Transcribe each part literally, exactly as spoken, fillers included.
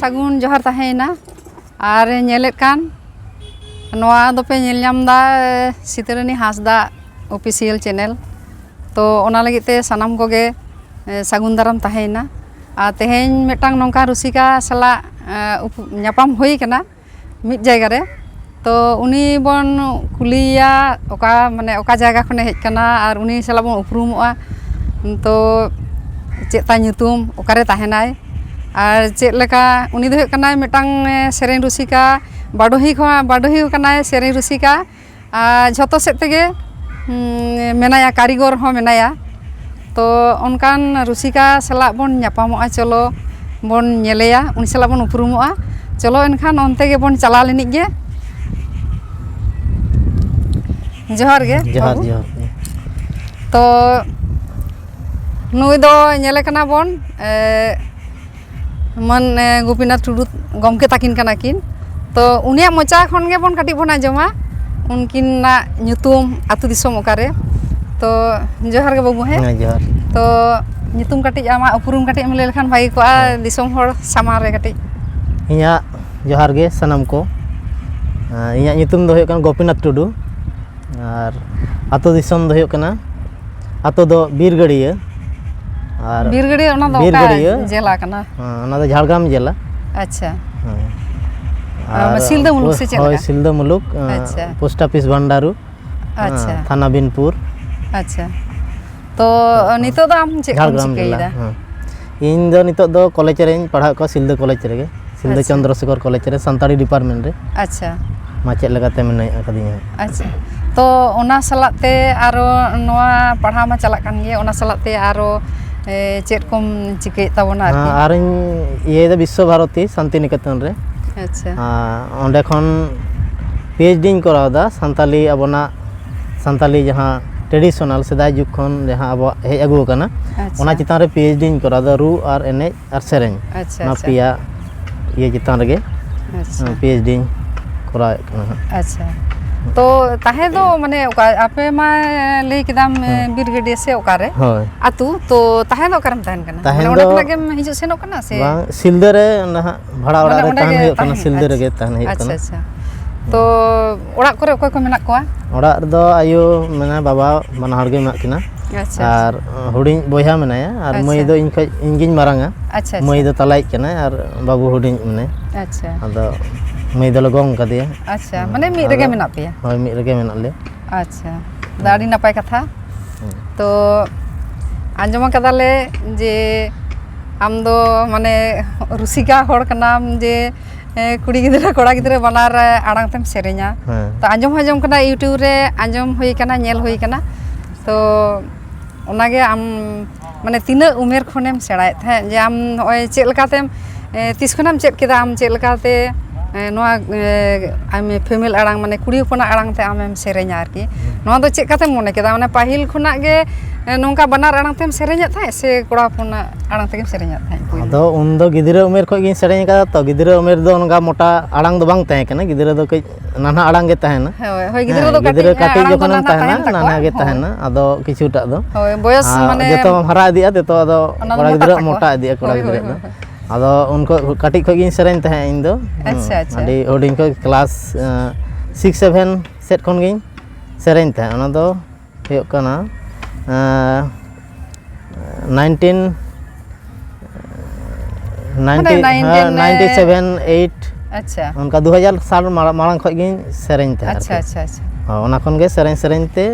ᱥᱟᱹᱜᱩᱱ ᱡᱚᱦᱟᱨ ᱛᱟᱦᱮᱸᱭᱮᱱᱟ᱾ ᱟᱨ ᱧᱮᱞᱮᱫ ᱠᱟᱱ ᱱᱚᱣᱟ ᱫᱚᱯᱮ ᱧᱮᱞ ᱧᱟᱢ ᱮᱫᱟ ᱥᱤᱛᱟᱹᱨᱟᱹᱱᱤ ᱦᱟᱸᱥᱫᱟ ᱚᱯᱷᱤᱥᱤᱭᱟᱞ ᱪᱮᱱᱮᱞ᱾ ᱛᱚ ᱚᱱᱟ ᱞᱟᱹᱜᱤᱫ ᱛᱮ ᱥᱟᱱᱟᱢ ᱠᱚᱜᱮ ᱥᱟᱹᱜᱩᱱ ᱫᱟᱨᱟᱢ ᱛᱟᱦᱮᱸᱭᱮᱱᱟ᱾ ᱟᱨ ᱛᱮᱦᱮᱧ ᱢᱤᱫᱴᱟᱝ ᱱᱚᱝᱠᱟ ᱨᱩᱥᱤᱠᱟ ᱥᱟᱞᱟᱜ ᱧᱟᱯᱟᱢ ᱦᱩᱭ ᱠᱟᱱᱟ ᱢᱤᱫ ᱡᱟᱭᱜᱟ ᱨᱮ᱾ ᱛᱚ ᱩᱱᱤ ᱵᱚᱱ ᱠᱩᱞᱤᱭᱮᱭᱟ ᱚᱠᱟ, ᱢᱟᱱᱮ ᱚᱠᱟ ᱡᱟᱭᱜᱟ ᱠᱷᱚᱱᱮ ᱦᱮᱡ ᱠᱟᱱᱟ ᱟᱨ ᱩᱱᱤ ᱥᱟᱞᱟᱜ ᱵᱚᱱ ᱩᱯᱨᱩᱢᱚᱜᱼᱟ᱾ ᱛᱚ ᱪᱮᱫ ᱛᱟᱭ ᱧᱩᱛᱩᱢ, ᱚᱠᱟᱨᱮ ᱛᱟᱦᱮᱱᱟᱭ, ᱟᱨ ᱪᱮᱫ ᱞᱮᱠᱟ, ᱩᱱᱤ ᱫᱚ ᱦᱩᱭᱩᱜ ᱠᱟᱱᱟᱭ ᱢᱤᱫᱴᱟᱝ ᱥᱮᱨᱮᱧ ᱨᱩᱥᱤᱠᱟ, ᱵᱟᱰᱚᱦᱤ ᱠᱷᱚᱱ, ᱵᱟᱰᱚᱦᱤ ᱠᱟᱱᱟᱭ, ᱥᱮᱨᱮᱧ ᱨᱩᱥᱤᱠᱟ, ᱟᱨ ᱡᱷᱚᱛᱚ ᱥᱮᱫ ᱛᱮᱜᱮ ᱢᱮᱱᱟᱭᱟ, ᱠᱟᱹᱨᱤᱜᱚᱨ ᱦᱚᱸ ᱢᱮᱱᱟᱭᱟ᱾ ᱛᱚ ᱚᱱᱠᱟᱱ ᱨᱩᱥᱤᱠᱟ ᱥᱟᱞᱟᱜ ᱵᱚᱱ ᱧᱟᱯᱟᱢᱚᱜᱼᱟ, ᱪᱚᱞᱚ ᱵᱚᱱ ᱧᱮᱞᱮᱭᱟ, ᱩᱱᱤ ᱥᱟᱞᱟᱜ ᱵᱚᱱ ᱩᱯᱨᱩᱢᱚᱜᱼᱟ᱾ ᱪᱚᱞᱚ ᱮᱱᱠᱷᱟᱱ ᱚᱱᱛᱮ ᱜᱮᱵᱚᱱ ᱪᱟᱞᱟᱣ ᱞᱮᱱᱤᱡ ᱜᱮ᱾ ᱡᱚᱦᱟᱨ ᱜᱮ ᱡᱚᱦᱟᱨ ᱵᱟᱹᱵᱩ᱾ ᱡᱚᱦᱟᱨ ᱜᱮ᱾ ᱛᱚ ᱱᱩᱭ ᱫᱚ ᱧᱮᱞᱮ ᱠᱟᱱᱟ ᱵᱚᱱ, ᱮ, ᱢᱟᱱ, ᱮ, ᱜᱳᱯᱤᱱᱟᱛᱷ ᱴᱩᱰᱩ ᱜᱚᱢᱠᱮ ᱛᱟᱹᱠᱤᱱ ᱠᱟᱱᱟ ᱠᱤᱱ᱾ ᱛᱚ ᱩᱱᱤᱭᱟᱜ ᱢᱚᱪᱟ ᱠᱷᱚᱱ ᱜᱮᱵᱚᱱ ᱠᱟᱹᱴᱤᱡ ᱵᱚᱱ ᱟᱸᱡᱚᱢᱟ ᱩᱱᱠᱤᱱᱟᱜ ᱧᱩᱛᱩᱢ, ᱟᱹᱛᱩ ᱫᱤᱥᱚᱢ ᱚᱠᱟᱨᱮ᱾ ᱛᱚ ᱡᱚᱦᱟᱨ ᱜᱮ ᱵᱟᱹᱵᱩ᱾ ᱦᱮᱸ, ᱦᱮᱸ, ᱡᱚᱦᱟᱨ᱾ ᱛᱚ ᱧᱩᱛᱩᱢ ᱠᱟᱹᱴᱤᱡ, ᱟᱢᱟᱜ ᱩᱯᱨᱩᱢ ᱠᱟᱹᱴᱤᱡ ᱮᱢ ᱞᱟᱹᱭ ᱞᱮᱠᱷᱟᱱ ᱵᱷᱟᱹᱜᱤ ᱠᱚᱜᱼᱟ, ᱦᱮᱸ᱾ ᱫᱤᱥᱚᱢ ᱦᱚᱲ ᱥᱟᱢᱟᱝ ᱨᱮ ᱠᱟᱹᱴᱤᱡ᱾ ᱤᱧᱟᱹᱜ ᱡᱚᱦᱟᱨ ᱜᱮ ᱥᱟᱱᱟᱢ ᱠᱚ᱾ ᱟᱸ, ᱤᱧᱟᱹᱜ ᱧᱩᱛᱩᱢ ᱫᱚ ᱦᱩᱭᱩᱜ ᱠᱟᱱᱟ ᱜᱳᱯᱤᱱᱟᱛᱷ ᱴᱩᱰᱩ᱾ ᱟᱨ ᱟᱹᱛᱩ ᱫᱤᱥᱚᱢ ᱫᱚ ᱦᱩᱭᱩᱜ ᱠᱟᱱᱟ, ᱟᱹᱛᱩ ᱫᱚ ᱵᱤᱨᱜᱟᱹᱲᱤᱭᱟᱹ᱾ ᱟᱨ ᱵᱤᱨᱜᱟᱹᱲᱤᱭᱟᱹ, ᱚᱱᱟ ᱫᱚ ᱚᱠᱟ ᱵᱤᱨᱜᱟᱹᱲᱤᱭᱟᱹ᱾ ᱡᱮᱞᱟ ᱠᱟᱱᱟ? ᱦᱮᱸ, ᱚᱱᱟ ᱫᱚ ᱡᱷᱟᱲᱜᱨᱟᱢ ᱡᱮᱞᱟ᱾ ᱟᱪᱪᱷᱟ᱾ ᱦᱮᱸ᱾ ᱟᱨ ᱟᱨ ᱥᱤᱞᱫᱟᱹ ᱢᱩᱞᱩᱠ ᱥᱮ ᱪᱮᱫ ᱦᱳᱭ, ᱞᱮᱠᱟ? ᱥᱤᱞᱫᱟᱹ ᱢᱩᱞᱩᱠ, ᱟᱸ, ᱟᱪᱪᱷᱟ᱾ ᱯᱳᱥᱴ ᱚᱯᱷᱤᱥ ᱵᱷᱟᱱᱰᱟᱨᱩ, ᱟᱪᱪᱷᱟ᱾ ᱦᱮᱸ, ᱛᱷᱟᱱᱟ ᱵᱤᱱᱯᱩᱨ᱾ ᱟᱪᱪᱷᱟ᱾ ᱛᱚ ᱦᱮᱸ, ᱱᱤᱛᱚᱜ ᱫᱚ ᱟᱢ ᱪᱮᱫ ᱠᱚᱢ ᱡᱷᱟᱲᱜᱨᱟᱢ ᱡᱮᱞᱟ, ᱪᱤᱠᱟᱹᱭᱮᱫᱟ? ᱦᱮᱸ᱾ ᱤᱧ ᱫᱚ ᱱᱤᱛᱚᱜ ᱫᱚ ᱠᱚᱞᱮᱡᱽ ᱨᱮᱧ ᱯᱟᱲᱦᱟᱣᱮᱫ ᱠᱚᱣᱟ, ᱥᱤᱞᱫᱟᱹ ᱠᱚᱞᱮᱡᱽ ᱨᱮᱜᱮ, ᱥᱤᱞᱫᱟᱹ ᱟᱪᱪᱷᱟ᱾ ᱪᱚᱱᱫᱨᱚᱥᱮᱠᱷᱚᱨ ᱠᱚᱞᱮᱡᱽ ᱨᱮ ᱥᱟᱱᱛᱟᱲᱤ ᱰᱤᱯᱟᱨᱴᱢᱮᱱᱴ ᱨᱮ᱾ ᱟᱪᱪᱷᱟ᱾ ᱢᱟᱪᱮᱫ ᱞᱮᱠᱟᱛᱮ ᱢᱮᱱᱟᱭ ᱟᱠᱟᱫᱤᱧᱟ᱾ ᱟᱪᱪᱷᱟ᱾ ᱛᱚ ᱚᱱᱟ ᱥᱟᱞᱟᱜ ᱛᱮ ᱟᱨᱚ ᱱᱚᱣᱟ ᱯᱟᱲᱦᱟᱣ ᱢᱟ ᱪᱟᱞᱟᱜ ᱠᱟᱱ ᱜᱮ, ᱚᱱᱟ ᱥᱟᱞᱟᱜ ᱛᱮ ᱟᱨᱚ, ᱮ, ᱪᱮᱫ ᱠᱚᱢ ᱪᱤᱠᱟᱹᱭᱮᱫ ᱛᱟᱵᱚᱱᱟ ᱟᱨᱠᱤ? ᱦᱮᱸ, ᱟᱨᱤᱧ ᱤᱭᱟᱹᱭᱮᱫᱟ ᱵᱤᱥᱥᱚ ᱵᱷᱟᱨᱚᱛᱤ ᱥᱟᱱᱛᱤᱱᱤᱠᱮᱛᱚᱱ ᱨᱮ᱾ ᱟᱪᱪᱷᱟ᱾ ᱟᱨ ᱚᱸᱰᱮ ᱠᱷᱚᱱ ᱯᱤ ᱮᱭᱤᱪ ᱰᱤᱧ ᱠᱚᱨᱟᱣ ᱮᱫᱟ ᱥᱟᱱᱛᱟᱞᱤ, ᱟᱵᱚᱱᱟᱜ ᱥᱟᱱᱛᱟᱞᱤ ᱡᱟᱦᱟᱸ ᱴᱨᱮᱰᱤᱥᱚᱱᱟᱞ ᱥᱮᱫᱟᱭ ᱡᱩᱜᱽ ᱠᱷᱚᱱ ᱡᱟᱦᱟᱸ ᱟᱵᱚᱣᱟᱜ ᱦᱮᱡ ᱟᱹᱜᱩ ᱟᱠᱟᱱᱟ, ᱟᱪᱪᱷᱟ᱾ ᱚᱱᱟ ᱪᱮᱛᱟᱱ ᱨᱮ ᱯᱤ ᱮᱭᱤᱪ ᱰᱤᱧ ᱠᱚᱨᱟᱣ ᱮᱫᱟ, ᱨᱩ ᱟᱨ ᱮᱱᱮᱡ ᱟᱨ ᱥᱮᱨᱮᱧ᱾ ᱟᱪᱪᱷᱟ, ᱱᱚᱣᱟ ᱟᱪᱪᱷᱟ᱾ ᱯᱮᱭᱟ ᱤᱭᱟᱹ ᱪᱮᱛᱟᱱ ᱨᱮᱜᱮ, ᱟᱪᱪᱷᱟ᱾ ᱯᱤ ᱮᱭᱤᱪ ᱰᱤᱧ ᱠᱚᱨᱟᱣᱮᱫ ᱠᱟᱱᱟ ᱦᱟᱸᱜ᱾ ᱟᱪᱪᱷᱟ᱾ ᱛᱚ ᱛᱟᱦᱮᱸ ᱫᱚ ᱢᱟᱱᱮ ᱚᱠᱟ, ᱟᱯᱮ ᱢᱟ ᱞᱟᱹᱭ ᱠᱮᱫᱟᱢ, ᱦᱮᱸ᱾ ᱵᱤᱨ ᱜᱟᱹᱰᱭᱟᱹ ᱥᱮ ᱚᱠᱟᱨᱮ? ᱦᱳᱭ᱾ ᱟᱹᱛᱩ, ᱛᱚ ᱛᱟᱦᱮᱸ ᱫᱚ ᱚᱠᱟᱨᱮᱢ ᱛᱟᱦᱮᱱ ᱠᱟᱱᱟ? ᱛᱟᱦᱮᱸ ᱢᱟᱱᱮ ᱚᱸᱰᱮ ᱫᱚ ᱠᱷᱚᱱᱟᱜ ᱜᱮᱢ ᱦᱤᱡᱩᱜ ᱥᱮᱱᱚᱜ ᱠᱟᱱᱟ ᱥᱮ? ᱵᱟᱝ, ᱥᱤᱞᱫᱟᱹ ᱨᱮ ᱚᱸᱰᱮ ᱦᱟᱸᱜ ᱵᱷᱟᱲᱟ ᱚᱲᱟᱜ ᱢᱟᱱᱮ ᱨᱮ ᱚᱸᱰᱮ ᱛᱟᱦᱮᱱ ᱜᱮ ᱦᱩᱭᱩᱜ ᱠᱟᱱᱟ, ᱛᱟᱦᱮᱸ? ᱥᱤᱞᱫᱟᱹ ᱟᱪᱪᱷᱟ᱾ ᱨᱮᱜᱮ ᱛᱟᱦᱮᱱ ᱦᱩᱭᱩᱜ ᱟᱪᱪᱷᱟ, ᱠᱟᱱᱟ᱾ ᱟᱪᱪᱷᱟ᱾ ᱛᱚ ᱚᱲᱟᱜ ᱠᱚᱨᱮ ᱚᱠᱚᱭ ᱠᱚ ᱢᱮᱱᱟᱜ ᱠᱚᱣᱟ? ᱚᱲᱟᱜ ᱨᱮᱫᱚ ᱟᱭᱳ ᱢᱮᱱᱟᱭ, ᱵᱟᱵᱟ, ᱵᱟᱱᱟ ᱦᱚᱲ ᱜᱮ ᱢᱮᱱᱟᱜ ᱠᱤᱱᱟ᱾ ᱟᱪᱪᱷᱟ, ᱟᱪᱪᱷᱟ᱾ ᱟᱨ ᱦᱩᱰᱤᱧ ᱵᱚᱭᱦᱟ ᱢᱮᱱᱟᱭᱟ, ᱟᱨ ᱢᱟᱹᱭ ᱟᱪᱪᱷᱟ᱾ ᱫᱚ ᱤᱧ ᱠᱷᱚᱡ, ᱤᱧ ᱜᱤᱧ ᱢᱟᱨᱟᱝᱟ᱾ ᱟᱪᱪᱷᱟ, ᱢᱟᱹᱭ ᱟᱪᱪᱷᱟ᱾ ᱫᱚ ᱛᱟᱞᱟᱭᱤᱡ ᱠᱟᱱᱟᱭ, ᱟᱨ ᱵᱟᱹᱵᱩ ᱦᱩᱰᱤᱧ ᱢᱮᱱᱟᱭᱟ᱾ ᱟᱪᱪᱷᱟ᱾ ᱟᱫᱚ ᱢᱟᱹᱭ ᱫᱚᱞᱮ ᱜᱚᱝ ᱠᱟᱫᱮᱭᱟ᱾ ᱟᱪᱪᱷᱟ, ᱦᱮᱸ, ᱢᱟᱱᱮ ᱢᱤᱫ ᱨᱮᱜᱮ ᱟᱫᱚ ᱢᱮᱱᱟᱜ ᱯᱮᱭᱟ? ᱦᱳᱭ, ᱢᱤᱫ ᱨᱮᱜᱮ ᱢᱮᱱᱟᱜ ᱞᱮᱭᱟ᱾ ᱟᱪᱪᱷᱟ, ᱟᱫᱚ ᱟᱹᱰᱤ ᱱᱟᱯᱟᱭ ᱠᱟᱛᱷᱟ᱾ ᱦᱮᱸ᱾ ᱛᱚ ᱟᱸᱡᱚᱢ ᱟᱠᱟᱫᱟᱞᱮ ᱡᱮ ᱟᱢ ᱫᱚ ᱢᱟᱱᱮ ᱨᱩᱥᱤᱠᱟ ᱦᱚᱲ ᱠᱟᱱᱟᱢ, ᱡᱮ ᱮ, ᱠᱩᱲᱤ ᱜᱤᱫᱽᱨᱟᱹ ᱠᱚᱲᱟ ᱜᱤᱫᱽᱨᱟᱹ ᱵᱟᱱᱟᱨ ᱟᱲᱟᱝ ᱛᱮᱢ ᱥᱮᱨᱮᱧᱟ᱾ ᱦᱮᱸ᱾ ᱛᱚ ᱟᱸᱡᱚᱢ ᱦᱚᱸ ᱟᱸᱡᱚᱢ ᱠᱟᱱᱟ, YouTube ᱨᱮ ᱟᱸᱡᱚᱢ ᱦᱩᱭ ᱠᱟᱱᱟ, ᱧᱮᱞ ᱦᱩᱭ ᱠᱟᱱᱟ᱾ ᱛᱚ ᱚᱱᱟᱜᱮ ᱟᱢ ᱢᱟᱱᱮ ᱛᱤᱱᱟᱹᱜ ᱩᱢᱮᱨ ᱠᱷᱚᱱᱮᱢ ᱥᱮᱬᱟᱭᱮᱫ ᱛᱟᱦᱮᱸᱫ, ᱡᱮ ᱟᱢ ᱱᱚᱜᱼᱚᱭ ᱪᱮᱫ ᱞᱮᱠᱟᱛᱮᱢ, ᱮ, ᱛᱤᱥ ᱠᱷᱚᱱᱮᱢ ᱪᱮᱫ ᱠᱮᱫᱟ ᱟᱢ ᱪᱮᱫ ᱞᱮᱠᱟᱛᱮ, ᱮ, ᱱᱚᱣᱟ, ᱮ, ᱟᱢ female ᱟᱲᱟᱝ ᱢᱟᱱᱮ ᱠᱩᱲᱤ ᱦᱚᱯᱚᱱᱟᱜ ᱟᱲᱟᱝ ᱛᱮ ᱟᱢᱮᱢ ᱥᱮᱨᱮᱧᱟ ᱟᱨᱠᱤ? ᱦᱮᱸ᱾ ᱱᱚᱣᱟ ᱫᱚ ᱪᱮᱫ ᱞᱮᱠᱟᱛᱮᱢ ᱢᱚᱱᱮ ᱠᱮᱫᱟ? ᱢᱟᱱᱮ ᱯᱟᱹᱦᱤᱞ ᱠᱷᱚᱱᱟᱜ ᱜᱮ, ᱮ, ᱱᱚᱝᱠᱟ ᱵᱟᱱᱟᱨ ᱟᱲᱟᱝ ᱛᱮᱢ ᱥᱮᱨᱮᱧᱮᱫ ᱛᱟᱦᱮᱸᱫ ᱥᱮ ᱠᱚᱲᱟ ᱦᱚᱯᱚᱱᱟᱜ ᱟᱲᱟᱝ ᱛᱮᱜᱮᱢ ᱥᱮᱨᱮᱧᱮᱫ ᱛᱟᱦᱮᱸᱫ ᱯᱩᱭᱞᱩ? ᱟᱫᱚ ᱩᱱᱫᱚ ᱜᱤᱫᱽᱨᱟᱹ ᱩᱢᱮᱨ ᱠᱷᱚᱱ ᱜᱤᱧ ᱥᱮᱨᱮᱧ ᱟᱠᱟᱫᱟ ᱛᱚ, ᱜᱤᱫᱽᱨᱟᱹ ᱩᱢᱮᱨ ᱫᱚ ᱚᱱᱠᱟ ᱢᱚᱴᱟ ᱟᱲᱟᱝ ᱫᱚ ᱵᱟᱝ ᱛᱟᱦᱮᱸ ᱠᱟᱱᱟ, ᱜᱤᱫᱽᱨᱟᱹ ᱫᱚ ᱠᱟᱹᱡ ᱱᱟᱱᱦᱟ ᱟᱲᱟᱝ ᱜᱮ ᱛᱟᱦᱮᱱᱟ᱾ ᱦᱳᱭ, ᱦᱳᱭ, ᱜᱤᱫᱽᱨᱟᱹ ᱦᱮᱸ, ᱫᱚ ᱜᱤᱫᱽᱨᱟᱹ ᱠᱟᱹᱴᱤᱡ ᱠᱟᱹᱴᱤᱡ ᱟᱲᱟᱝ ᱫᱚ ᱡᱚᱠᱷᱚᱱᱮᱢ ᱱᱟᱱᱦᱟ ᱛᱟᱦᱮᱱᱟ, ᱛᱟᱦᱮᱱ ᱛᱟᱠᱚᱣᱟ᱾ ᱱᱟᱱᱦᱟ ᱜᱮ ᱦᱳᱭ᱾ ᱛᱟᱦᱮᱱᱟ, ᱟᱫᱚ ᱠᱤᱪᱷᱩᱴᱟᱜ ᱫᱚ᱾ ᱦᱳᱭ, ᱵᱚᱭᱚᱥ ᱟᱨ ᱢᱟᱱᱮ ᱡᱚᱛᱚ ᱦᱟᱨᱟ ᱤᱫᱤᱜᱼᱟ, ᱛᱚᱛᱚ ᱟᱫᱚ ᱚᱱᱟ ᱫᱚ ᱠᱚᱲᱟ ᱢᱚᱴᱟᱜ ᱜᱤᱫᱽᱨᱟᱹᱣᱟᱜ ᱛᱟᱠᱚᱣᱟ᱾ ᱢᱚᱴᱟ ᱤᱫᱤᱜᱼᱟ, ᱠᱚᱲᱟ ᱦᱳᱭ, ᱦᱳᱭ, ᱜᱤᱫᱽᱨᱟᱹᱣᱟᱜ ᱫᱚ᱾ ᱦᱳᱭ, ᱦᱳᱭ᱾ ᱟᱫᱚ ᱩᱱ ᱠᱷᱚᱡ ᱠᱟᱹᱴᱤᱡ ᱠᱷᱚᱡ ᱜᱤᱧ ᱥᱮᱨᱮᱧ ᱛᱟᱦᱮᱸᱫ ᱤᱧ ᱫᱚ᱾ ᱦᱩᱸ, ᱟᱪᱪᱷᱟ, ᱟᱪᱪᱷᱟ᱾ ᱟᱹᱰᱤ ᱦᱩᱰᱤᱧ ᱠᱷᱚᱡ class, ᱮᱸ, six seven ᱥᱮᱫ ᱠᱷᱚᱱ ᱜᱤᱧ ᱥᱮᱨᱮᱧ ᱛᱟᱦᱮᱸᱫ᱾ ᱚᱱᱟ ᱫᱚ ᱦᱩᱭᱩᱜ ᱠᱟᱱᱟ, ᱮᱸ, nineteen, ᱢᱟᱱᱮ nineteen, nineteen ᱦᱮᱸ, ᱨᱮ᱾ ninety seven, eight, ᱟᱪᱪᱷᱟ᱾ ᱚᱱᱠᱟ ᱫᱩ ᱦᱟᱡᱟᱨ ᱥᱟᱞ ᱢᱟᱲᱟᱝ, ᱢᱟᱲᱟᱝ ᱠᱷᱚᱡ ᱜᱤᱧ ᱥᱮᱨᱮᱧ ᱛᱟᱦᱮᱸᱫ ᱟᱪᱪᱷᱟ, ᱟᱨᱠᱤ᱾ ᱟᱪᱪᱷᱟ, ᱟᱪᱪᱷᱟ᱾ ᱦᱚᱸ, ᱚᱱᱟ ᱠᱷᱚᱱ ᱜᱮ ᱥᱮᱨᱮᱧ, ᱥᱮᱨᱮᱧ ᱛᱮ᱾